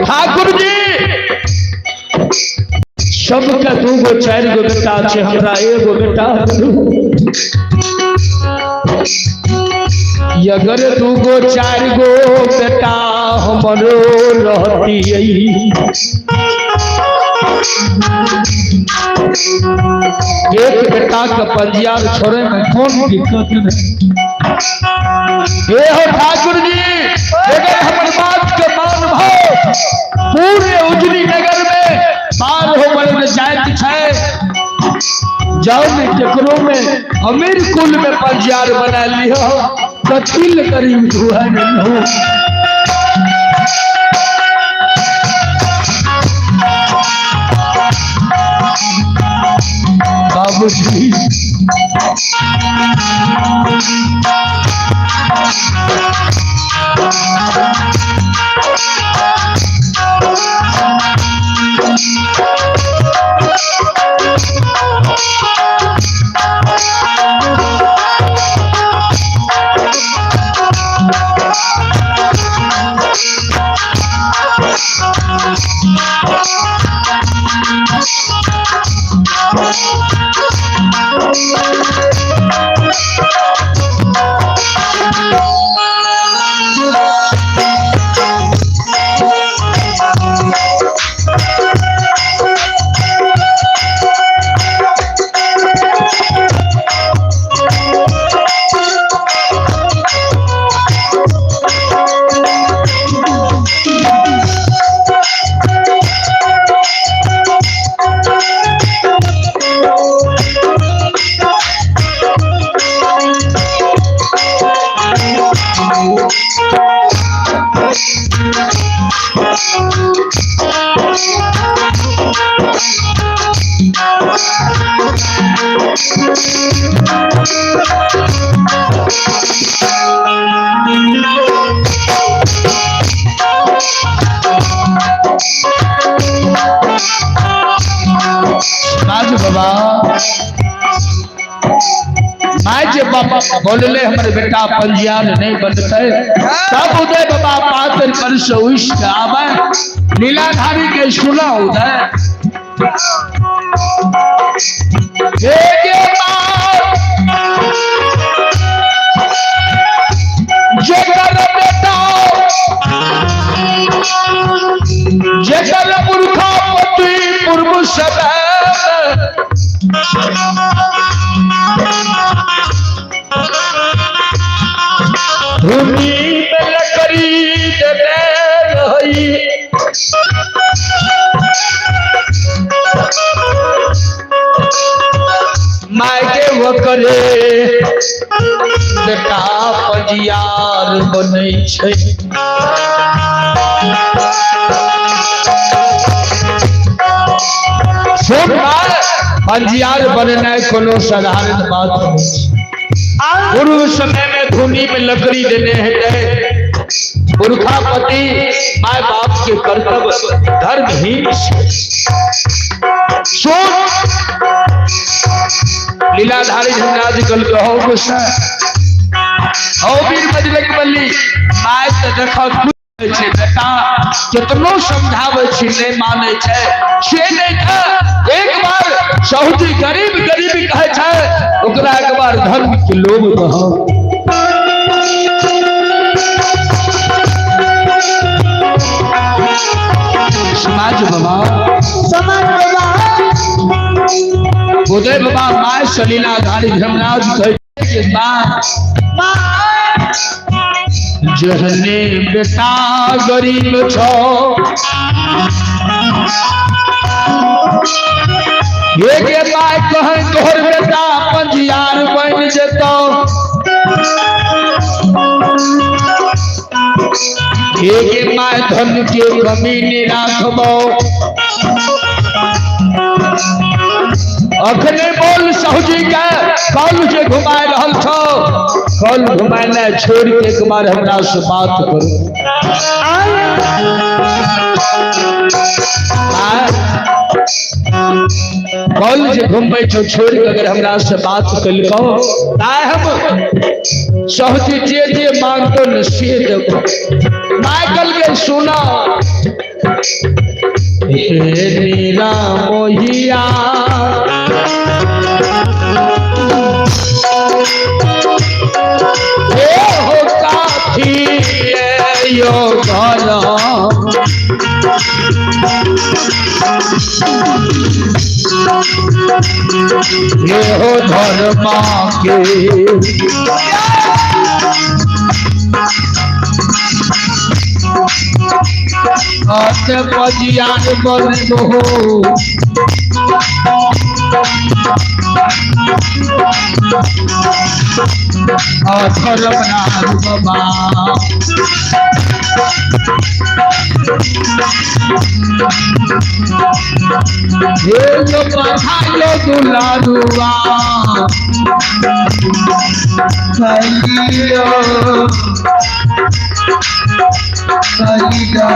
ठाकुर जी, सबके दू गो चारि गो बेटा छै, हमरा एगो बेटा। अगर दू गो चारि गो बेटा हमरो रहती, एक बेटा के पंजिया छोड़े में कौन दिक्कत नहीं। ये हो ठाकुर जी, अगर हमर बात के मान भाव पूरे उजनी नगर में पार हो बड़े जाइत छै, जाओ में केकरो में अमीर कुल में पंजियार बना लियो, कथिल करीब धुआ नहीं हो। बाबूजी राज बाबा, my जे बाबा बोलले हमर बेटा पंजियार नहीं बनते, तब उदय बाबा पात्र पर से उठ आवे लीलाधारी के सुना उदय हे गे माँ, जेकर बेटा जेकर पुरखा पति पूर्व समय भूमि में लकड़ी देने रही, माय के वो करे बेटा पजियार बनै छै। सुन माय, पंजियार बननाइ कोनो साधारण बात नहीं छै। पूर्व समय में धुनी में लकड़ी देने हेतै, पुरखापति my बाप के कर्तव्य धर्महीन छै। सुन लीलाधारी धनराज कल कहो गुस्सा हौ वीर बजरंग बली, my तऽ देखऽ छै बेटा केतनो समझाबै छी नहि मानै छै, से नहि तऽ एक बार सहुजी गरीब गरीब कहै छै, ओकरा एक बार धर्म के लोभ दहो। समाज बाबा, समाज बाबा, उदय बाबा my सलीलाधारी धर्मराज कहै छै, माँ जहने बेटा गरीब छो, हे गे my कहै तोहर बेटा पंजियार बनि जेतौ, हे गे my धन के कमी नहि राखबौ। अखने बोल साहुजी के कल जे घुमाय रहल छौ, कल घुमायनाइ छोड़ के एक बार हमरा से बात करू। कल जे घुमबै छौ छोड़ के अगर हमरा से बात कलकौ, ताय हम साहुजी जे जे मांगतो न से देबो। My कल के सुना, हे नीरा मोहिया, हे हो काथी यो घर, हे हो धर्मा के पजियार बनबो। धर्मनाथ बाबा हे लो पठायो दुलारुआ, कलियो कलिया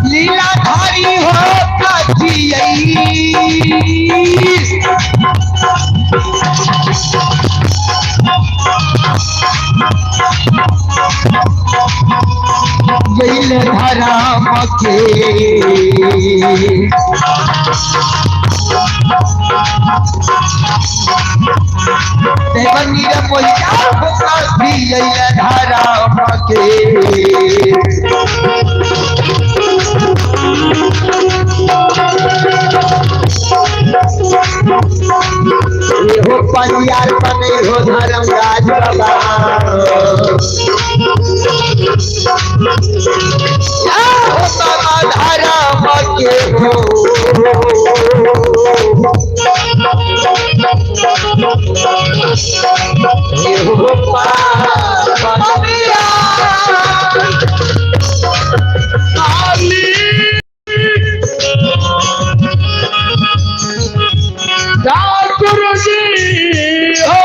लीलाधारी हो काथियई, जैल धराम के देवनीर मोहिया हो काथी जैल धराम के। हो परियार बने हो धर्मराज बाबा, हो बाबा धर्म के हो, हो बाबा ठाकुर जी हो।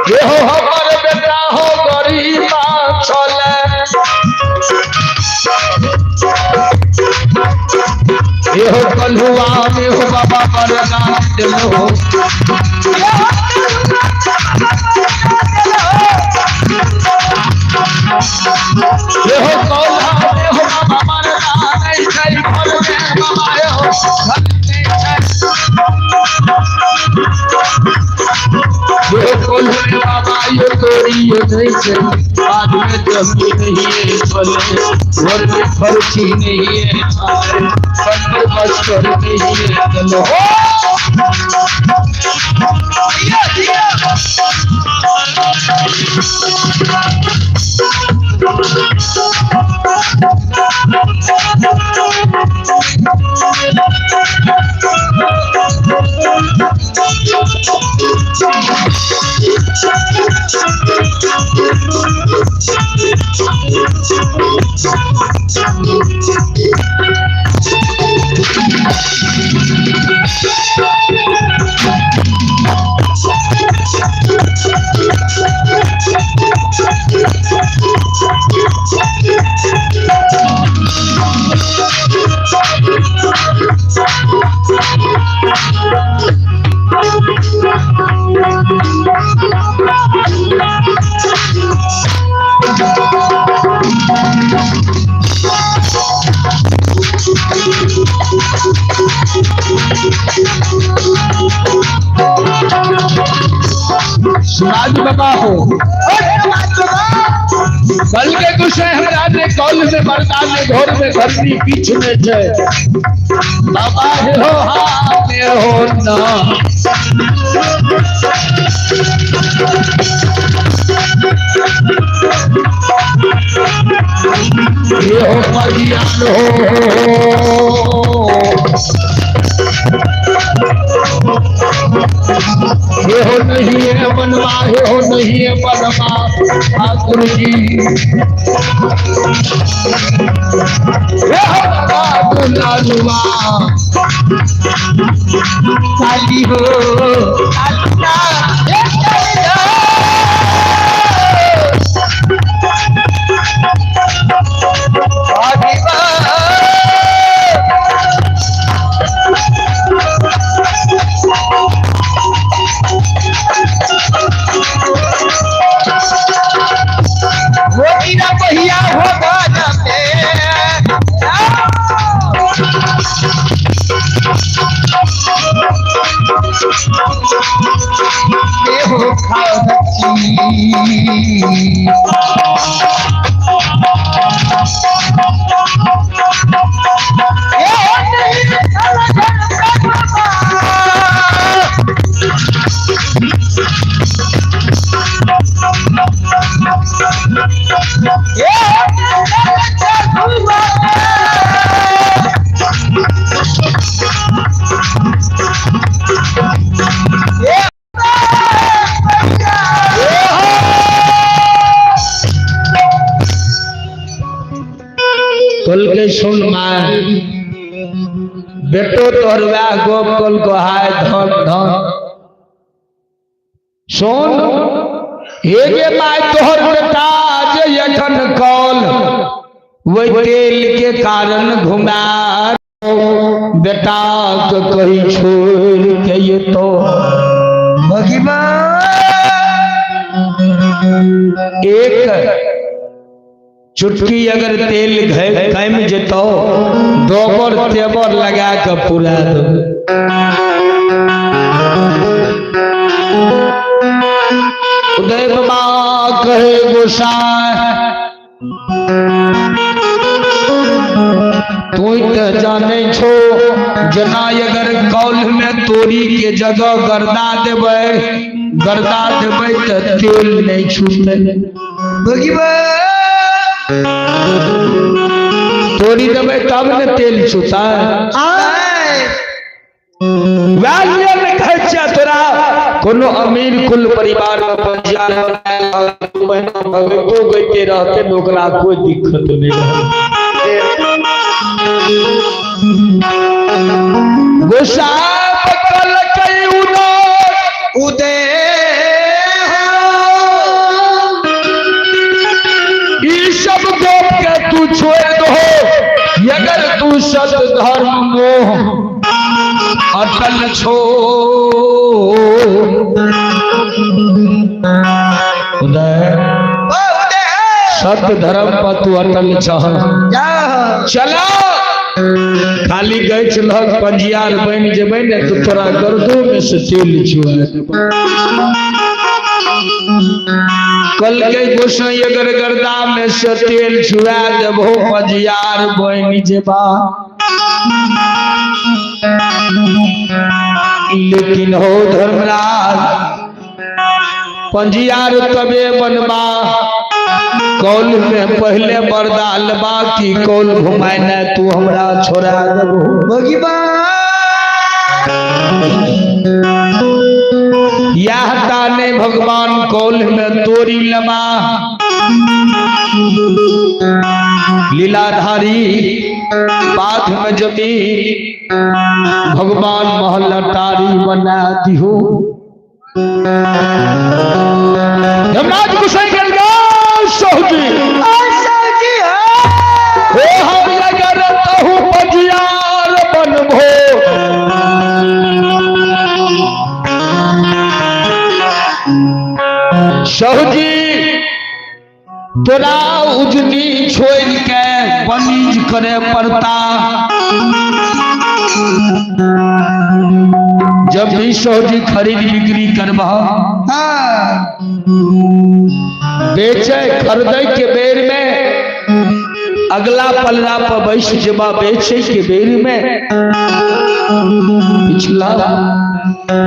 ये हो हमर बेटा हो गरीबा छले, ये हो कलहुआ में हो बाबा मरना दिलो, ये हो कौला में हो बाबा मरना नहीं छै घर में बाबा ये हो घर नहीं छै। ये कलहुआ बाबा ये तोरी ये नहीं छै, बाद में जमीन नहीं है चले, घर में खर्ची नहीं है छाले, पर बस्तर नहीं है चलो। सुराज बाबा हो कल के गुस्से हमरा ने कल में बरदा ने घर में घरनी पीछ में छै बाबा हो हा में हो ना। ये हो मगियान हो, ये हो नहीं है बनवा, ये हो नहीं है बनवा ठाकुर जी, ये हो बाबा दुलालुआ काली हो काली ये काली हो कल के सुन माय बेटो तोहर वैह गप कल को हाय धन धन सुन हे गे my तोहर बेटा जे एखन कल वही तेल के कारण घुमा बेटा के कही छोड़ के ये तो एक चुटकी अगर तेल कम जेतो दोबर तेबर लगा के पूरा दो। उदय बाबा कहे गोसाई तू तो जाने छो जना अगर कौल में तोरी के जगह गर्दा देबै गर्दा देबै तो तेल नहीं छूटते। तोरी देबै तब ने तेल छूता। वैह लिए ने कहै छियै तोरा कोनो अमीर कुल परिवार में महीना भगतो गइते रहते ने ओकरा कोई दिक्कत नहीं रहते। गोसाई उदय हो। ई सब गोप के तू छोड़ दो, अगर तू सत धर्म मोह अटल छो। उदय ओ उदय सत धर्म पर तू अटल छह। चला खाली गैछ लग पंजियार बन जेबै ने तो तोरा गर्दो में से तेल चुआ। कल के गोसाई अगर गर्दा में से तेल छुआ देबो पंजियार बन जेबा। लेकिन हो धर्मराज पंजियार तबे बनबा कौल में पहले बरदा लेबा की कौल घुमाए तू हमरा छोड़ा देबो। यह ताने भगवान कौल में तोरी लबा। लीलाधारी बाध में जमी भगवान महल अटारी बना दिहो। धर्मराज गोसाई सहजी हो हम अगर तहु पंजियार बनबो। सहजी तोरा उजनी छोड़ के बनिज करे पड़ता। जब भी सहजी खरीद बिक्री करबा बेचे खरीदे के बेर में अगला पलड़ा पर बैस जबा बेचे के बेर में पिछला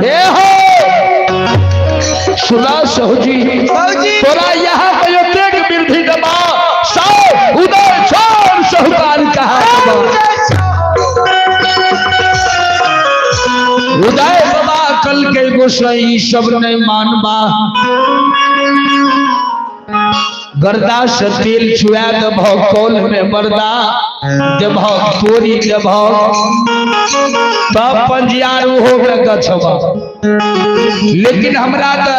ए हो सुना सहजी तोरा यहाँ पे एतेक वृद्धि दबा सौ उदय छोड़ साहूकार कहा दबा। उदय बाबा कल के गोसाई सब नहीं मानबा। गर्दा से तेल छुआ देबह कौल में बरदा देबह तोरी देबह तब पंजियार हो गए गछबा। लेकिन हमरा तो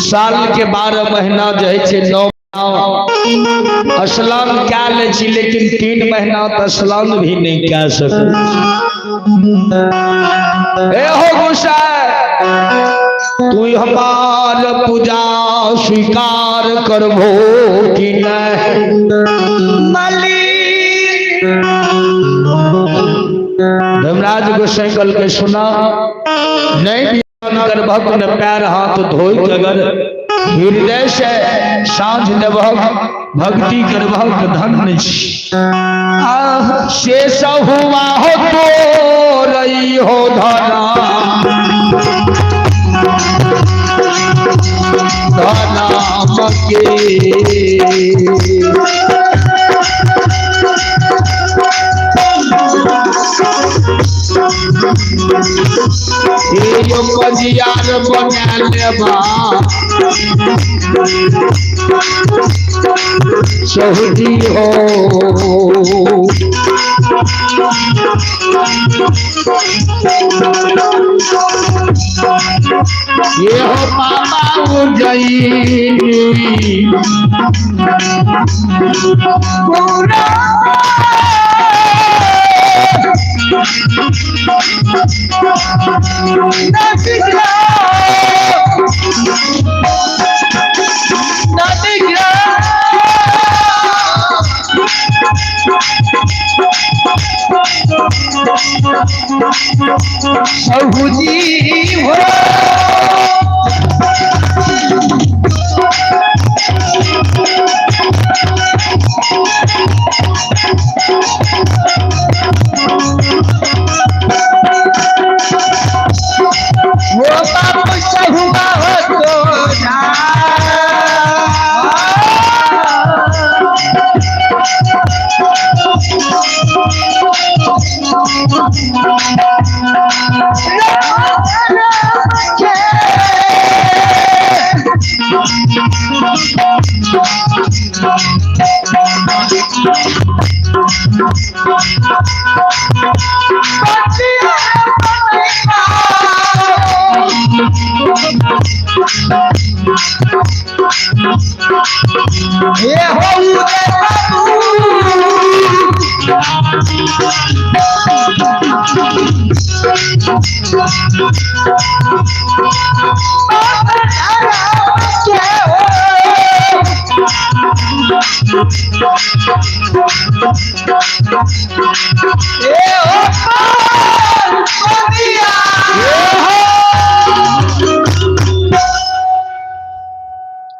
साल के 12 महीना जे छै 9 महीना स्नान कए लै छी, लेकिन 3 महीना तो स्नान भी नहीं कए सकै। ए हो गोसाई तू हमार पूजा स्वीकार करबो कि नहीं? मालिक धर्मराज गोसाई कल के सुना नहीं भी करबहक न पैर हाथ धोई अगर हृदय से साँझ देबहक भक्ति करबहक धन्य छी। से सहुआ हो तो रही हो धना धना मके। हे पंजियार बना लेबा चौधरी हो। ये हो बाबा उज्जैनी पूरा सहुजी हो। वो बाप सहुआ हो तो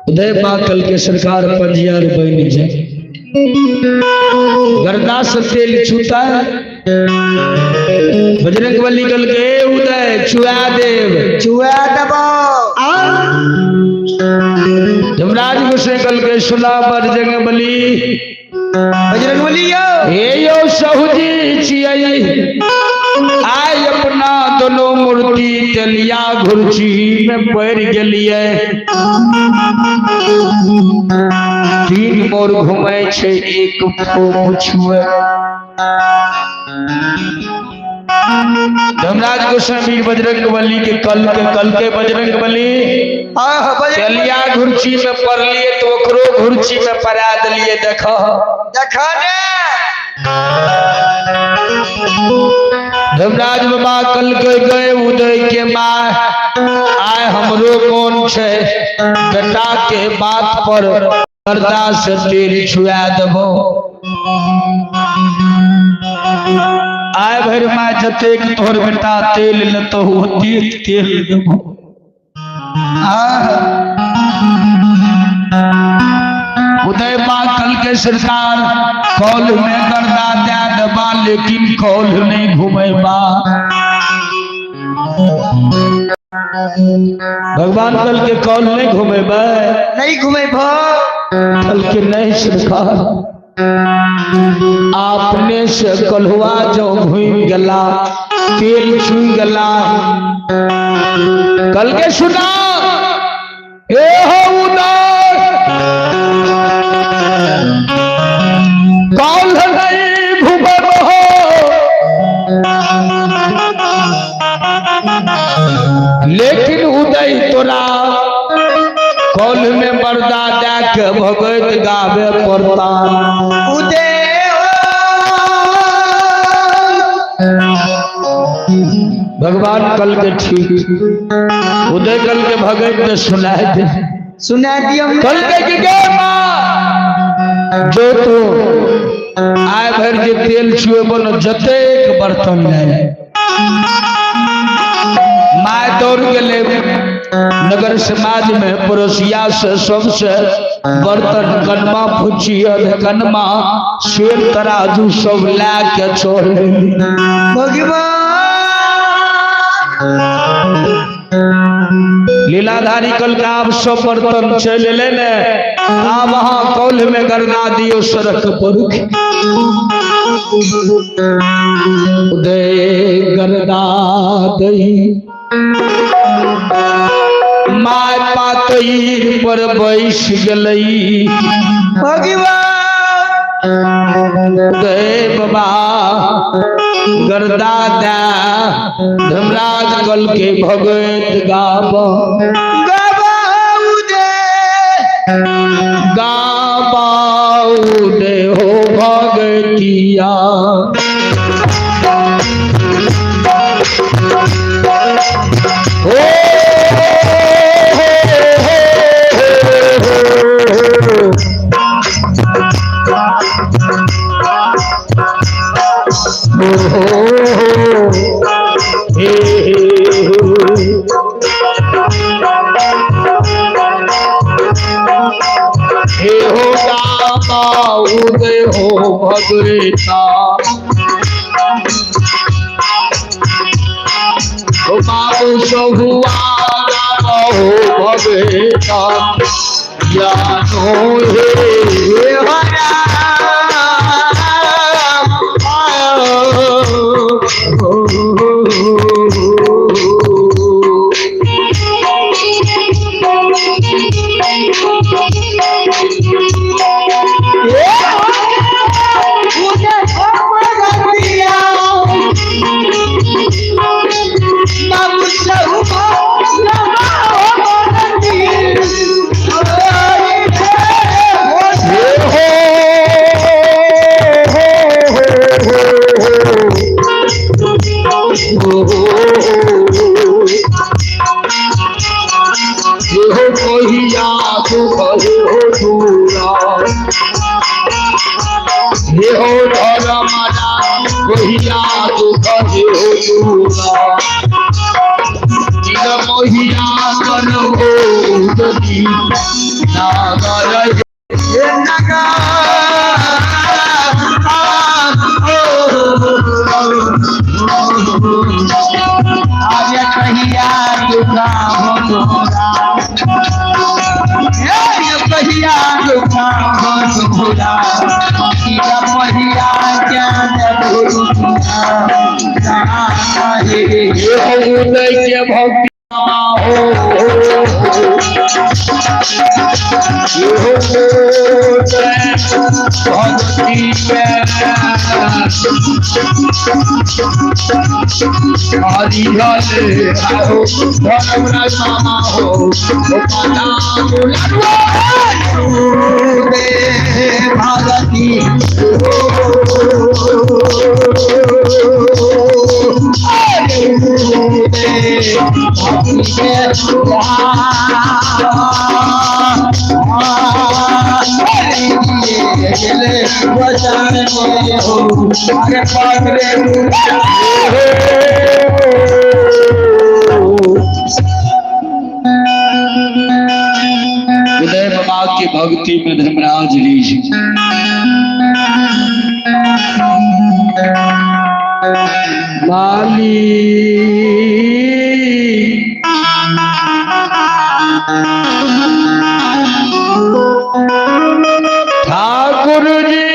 उदय पाकल के सरकार पंजियार बन जाए, गर्दा से तेल छूता है। बजरंग बली कल के उदय छुआ देव, छुआ दबो। यमराज गुस्से कल के सुना बजरंग बली, बजरंग बली यो हे यो सहुजी छियै, आय अपना दोनों मूर्ति तेलिया घुर्ची में पड़ गेलिए। तीन मोर घुमै छै एक फोप छुए। धर्मराज गोस्वामी बजरंग बली के कल के बजरंग बली तेलिया घुर्ची में पड़लिए तो ओकरो घुर्ची में पड़ा दिलिए। देखो देखो ने धर्मराज बाबा कल के गए उदय के माँ, आय हमरो कौन छे बेटा के बात पर पर्दा से तेल छुआ देबो। आय भर माँ जतेक तोहर बेटा तेल लेतो ओतेक तेल देबो। उदय बा कल के सरकार कौल में गर्दा दे देबा, लेकिन कौल नहीं घुमेबा। भगवान कल के कौल नहीं घुमेबा, नहीं घुमेबा। कल के नहीं सरकार आपने से कलहुआ जो घूम गला तेल छू गला। कल के सुना ए हो उदय कौल नहीं घुमेबो हो, लेकिन उदय तोरा कौल में पर्दा दे के भगत गावे पड़ता। उदय भगवान कल के ठीक उदय कल के भगत सुना दे, सुना दियो कल के गे माँ जो तू आय भर के तेल छुए बन जतेक बर्तन ले my दौड़ गेले नगर समाज में पड़ोसिया से सबसे बर्तन कनमा फुची कनमा शेर तराजू सब ला के छोड़। भगवान लीलाधारी कल का आप सब बर्तन चल ले ने, आप वहां कौल में गरना दियो सड़क पर उदय गरदा दई my पातई पर बैस गलई। भगवान उदय बाबा गरदा दा धर्मराज कल के भगत गाब गाबा उदय गाबा उदय हो भगतिया। हो हे हो गाबा उदय हो भगता, हो बाबू सहुआ गाबा हो भगता जानो हे हो। मोहिया कर हो नागर आज कहिया दुखा हो तोरा, ए कहिया दुखा हो तोरा, किया पहिया ज्ञान गुरु उदय के भक्ति हरि हरे हो धर्मराज मामा हो भारती उदय बाबा की भक्ति में धर्मराज रीझ माली ठाकुर जी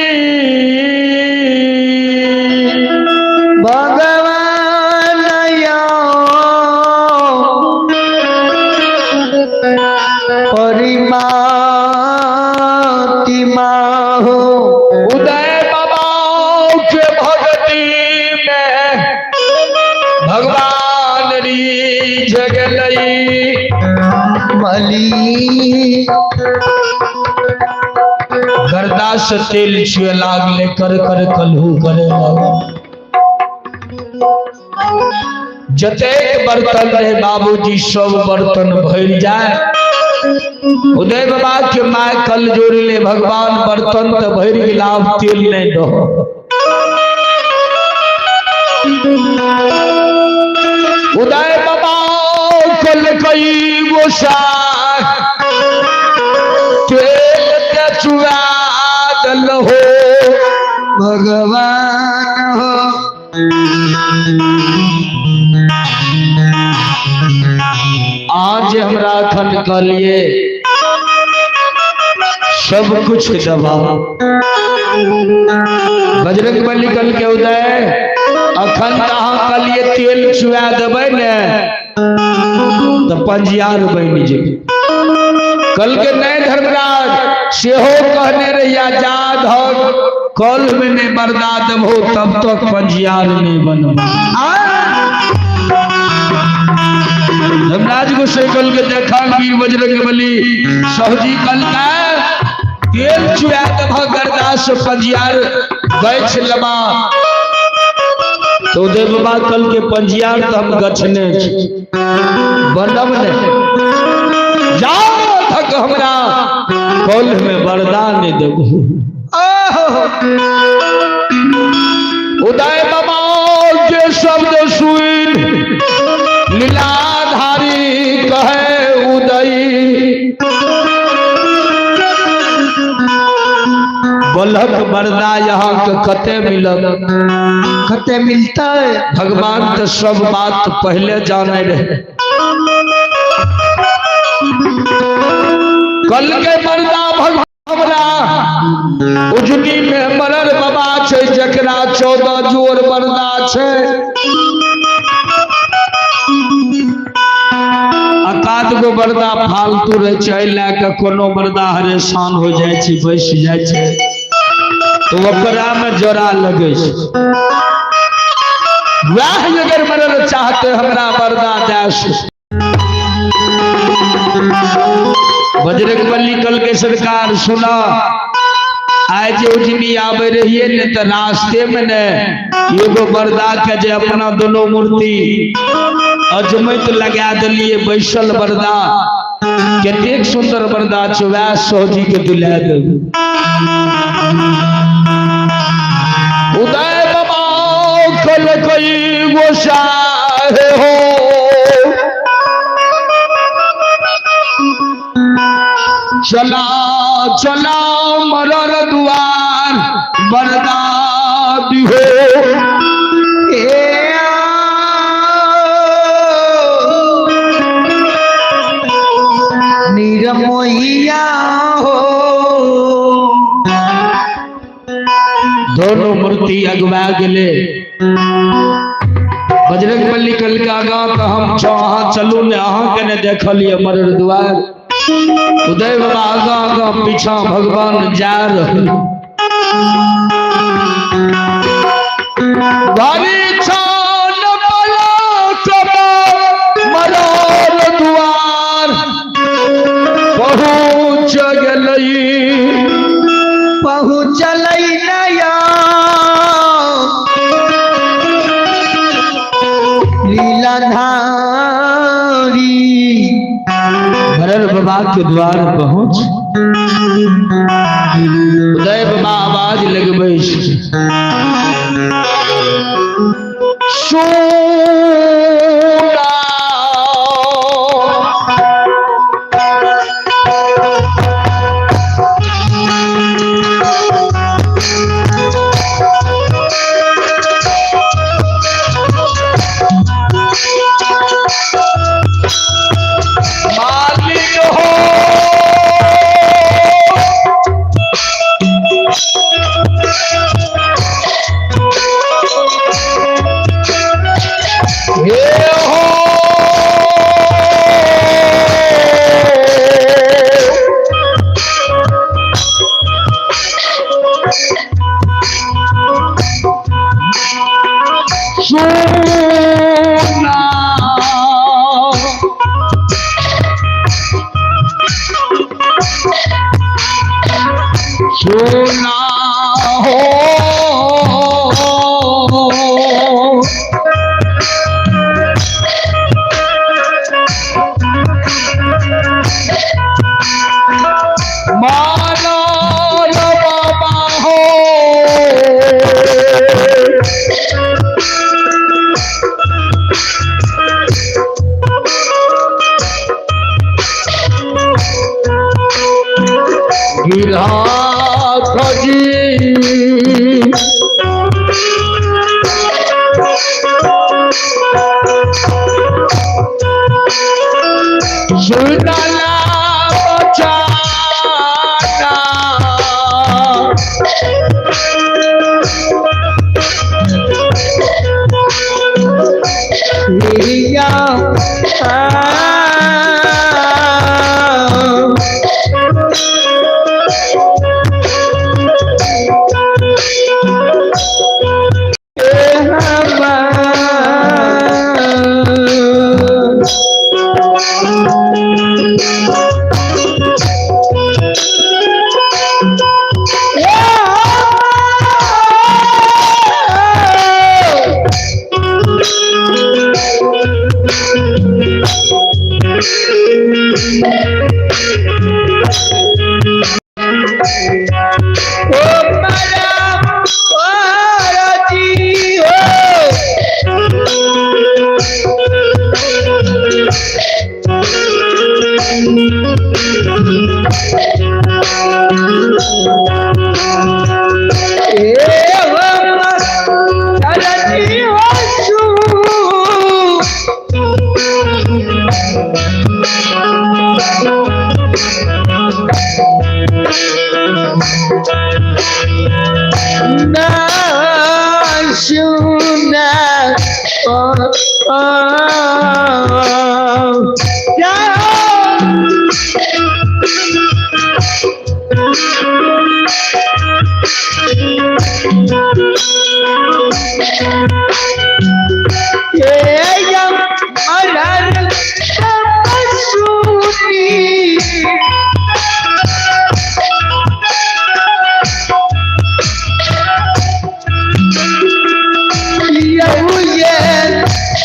भगवान परिमाति हो। उदय बाबा के भक्ति में भगवान रीझ गेलई। मली गर्दा से तेल छुए लागले, कर कर कलहू करे लागल। जतेक बर्तन रहे बाबूजी सब बर्तन भर जाए। उदय बाबा के my कल जोड़ ले, भगवान बर्तन तो भर गेल, आब तेल नहीं दो। उदय बाबा कल कई गोसा तेल के चुआ दल हो। भगवान हो। आज हमरा अखन कहलिए सब कुछ दबा। बजरंग बली कल के उदय अखन अहाँ कहलिए तेल छुआ देबै ने तो पंजियार बनि जेबै। कल के नहीं धर्मराज सेहो कहने रहिया जा धर कल में नहीं बर्दा देबो तब तक पंजियार नहीं बनबो। धर्मराज गोसाई कल के देखा वीर बजरंग बली सहजी कल का तेल चुरा देबो गर्दा से पंजियार गछ लबा। तो देव बाबा कल के पंजियार तो हम गछने छी बनब नहीं, जाओ तक हमरा कल में वरदान नहीं देबो। उदय बाबा के शब्द सुन लीलाधारी कहे उदय बलक वरदा यहाँ के कते मिलत, कते मिलता है। भगवान तो सब बात पहले जाने रहे। कल के मरदा भगवान हमरा उजनी में मरल बाबा छै जकरा 14 जोर मरदा छै। अकाद गो बरदा फालतू रहे छै, एहि लए के कोनो बरदा हरेशान हो जाइ छै, बैस जाइ छै तो ओकरा में जोड़ा लगै छै। वएह अगर मरल चाहते हमरा बरदा दए से। बजरंग बली कल के सरकार सुना, आइ जे उजनी आबे रहिए ने तो रास्ते में ने एगो बरदा के जे अपना दोनों मूर्ति अजमैत लगा दिलिए बैसल बरदा, कतेक सुंदर बरदा छै, वएह सोजी के दिला देब। उदय बाबा कल कई गोसाई हो। चला चला मरर दुआर बरदादी हो। निरमोहिया हो। दोनों मूर्ति अगवा गेले। बजरंग बली कल का आगा तो हम छो अहाँ चलू ने अहाँ के ने देखलिए मरर दुआर। उदय बाबा आगा आगा पीछा भगवान जा रहल। भारी छान पलक मरर दुआर पहुँच गेलई। पहुँचलै नया लीलाधारी। मरर बाबा के द्वार पहुँच उदय बाबा आवाज लगबै छै। सुना मालिक हो। हे हो सुना सुना हो। मानो बाबा हो। गिरहा जी सुनला बचाना। लिया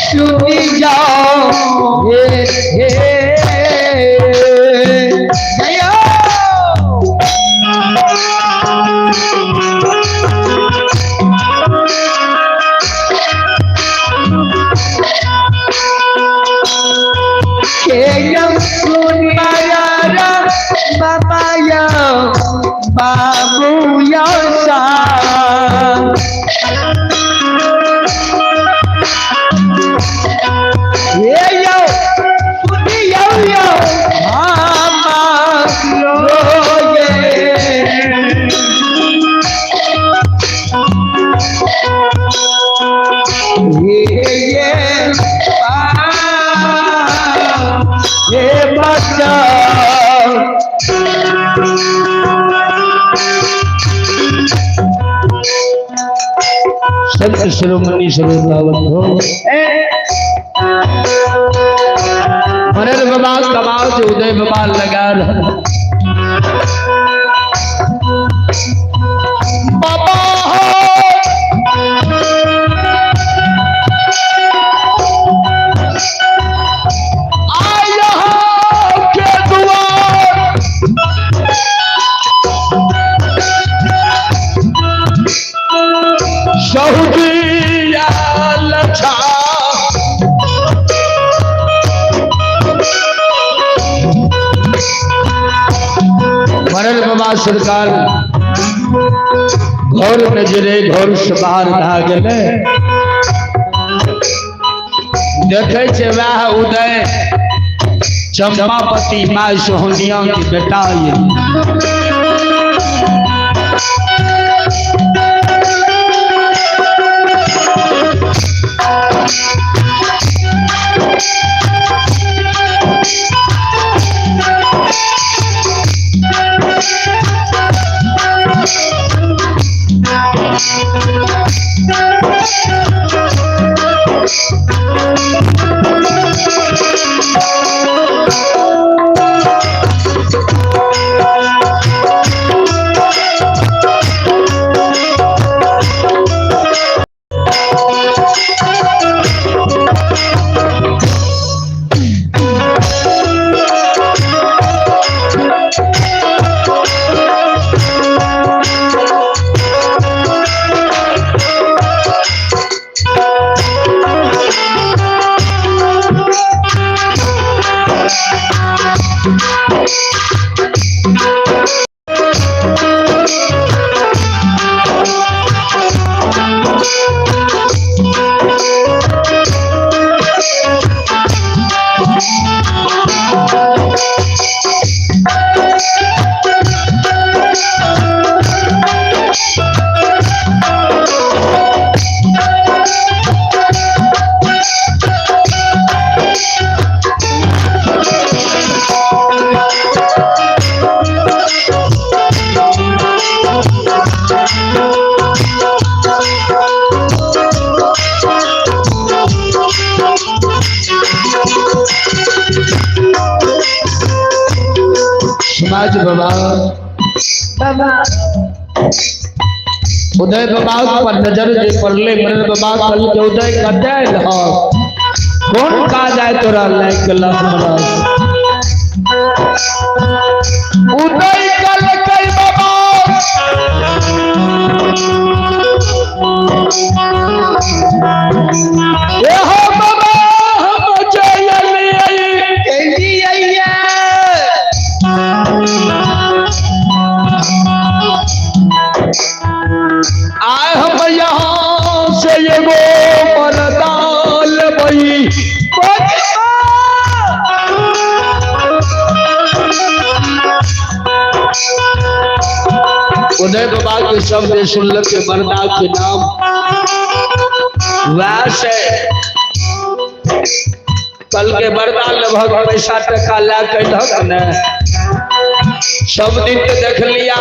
सुनी जाओ। बाबा यौ बाबू यौ श्याम। हे यौ सुनियौ यौ हमारो ये। हे ये हे बच्चा। संत शिरोमणि श्रोतावन हो मरन बाबा कमाओ से उदय बाबा लगा रहा बाबा हो। आय यहाँ के दुआर सऊदिया लछा मरन बाबा सरकार घर नजरे घर से बाहर भए गेलै। देखै छै वएह उदय चंपापति my सोहनिया के बेटा ये। समाज बाबा बाबा उदय बाबा पर नजर जे पड़ले मरन बाबा कल के उदय कतै ह कौन काज आय तोरा लाइक लहरा उदय कल कई बाबा ए हो बाबा हम जयलियै आए हम यहाँ से एगो मरदाल बई उदय बाबा के शब्द सुनल के मरदा के नाम वैसे कल के मरदा लगभग पैसा टका ला के ढक ने सब दिन के देख लिया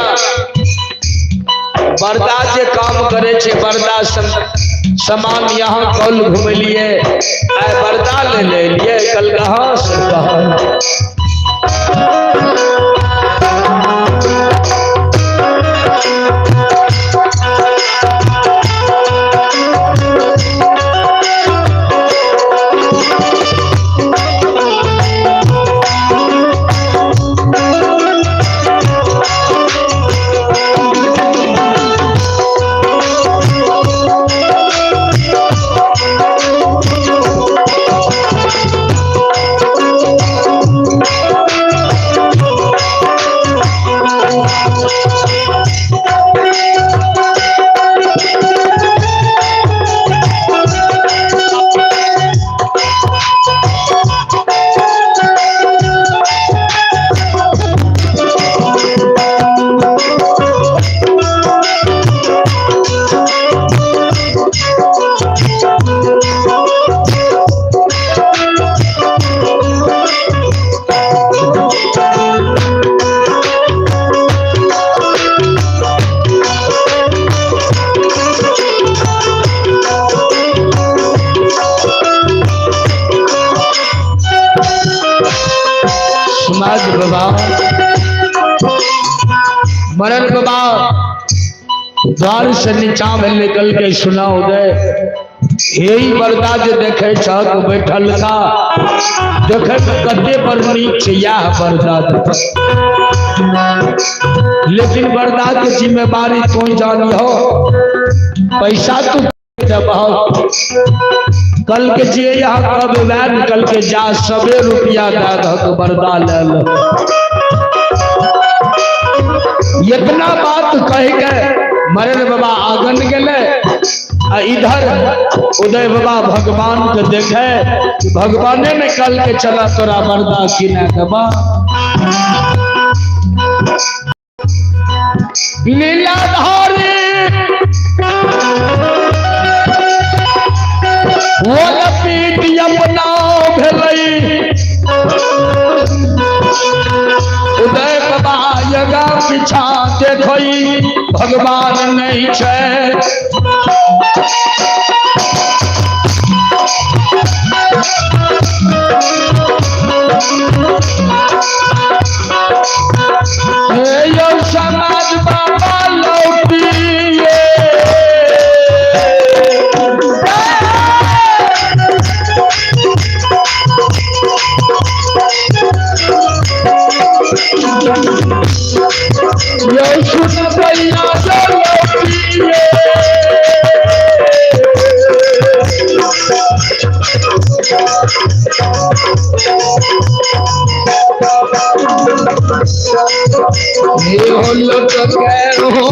बरदा जे काम करे छे बरदा सामान यहाँ कल घुमलिए आए बरदा ले ले लिए कल कहाँ से कहाँ। समाज बाबा मरण बाबा द्वार से नीचा में निकल के सुना उदय, यही बरदा जे देखे छक बैठल का देखे कते पर नीक छै यह बरदा, लेकिन बरदा के जिम्मेवारी तू जानी हो, पैसा तू देबह, कल के जे यहाँ कब वैन कल के जा सबे रुपया दे दहक बरदा ले लो। इतना बात कह के मरण बाबा आंगन गेले, आ इधर उदय बाबा भगवान के देखे कि भगवाने ने कल के चला तोरा बरदा किने देबा। लीलाधारी वो लपीट अपना भेलई, उदय बाबा यगा पीछा देखई भगवान नहीं छै। हे यौ समाज बाबा लौटिए, यौ सुनबैया लौटिए, हे हो लौट के हो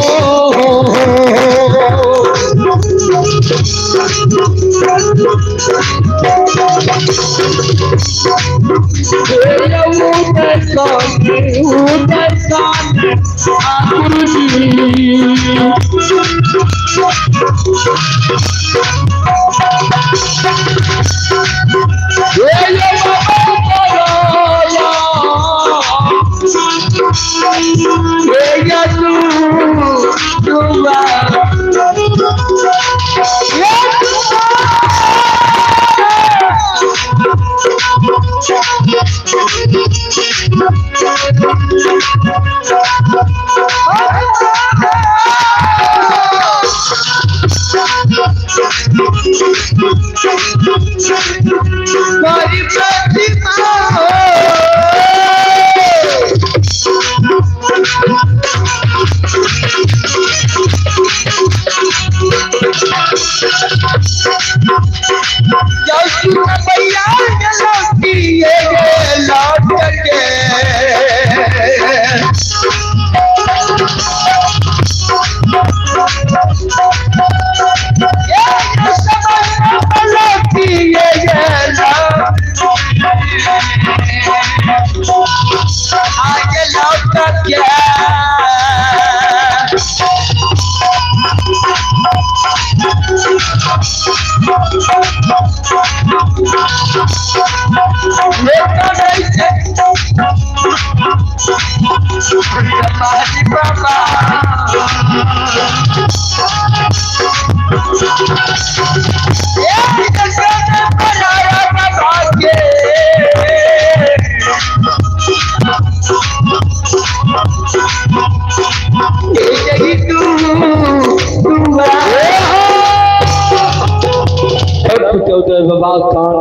बाबा कान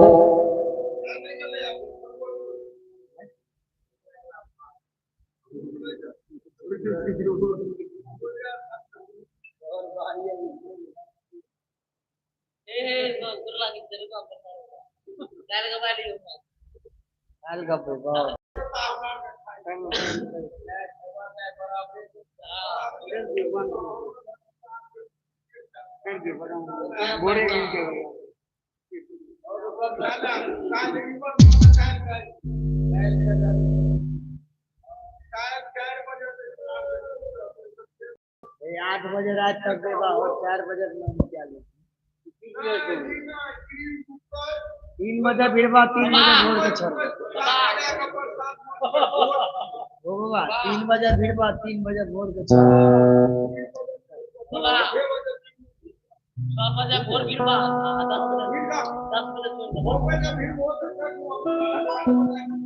8 बजे रात तक देबा और 4 बजे चालू, 3 बजे भिड़बा, 3 बजे भोर के छोड़ ओ बाबा, 3 बजे भिड़बा, 3 बजे भोर के छोड़, 6 बजे भोर भिड़बा, 10 बजे छोड़।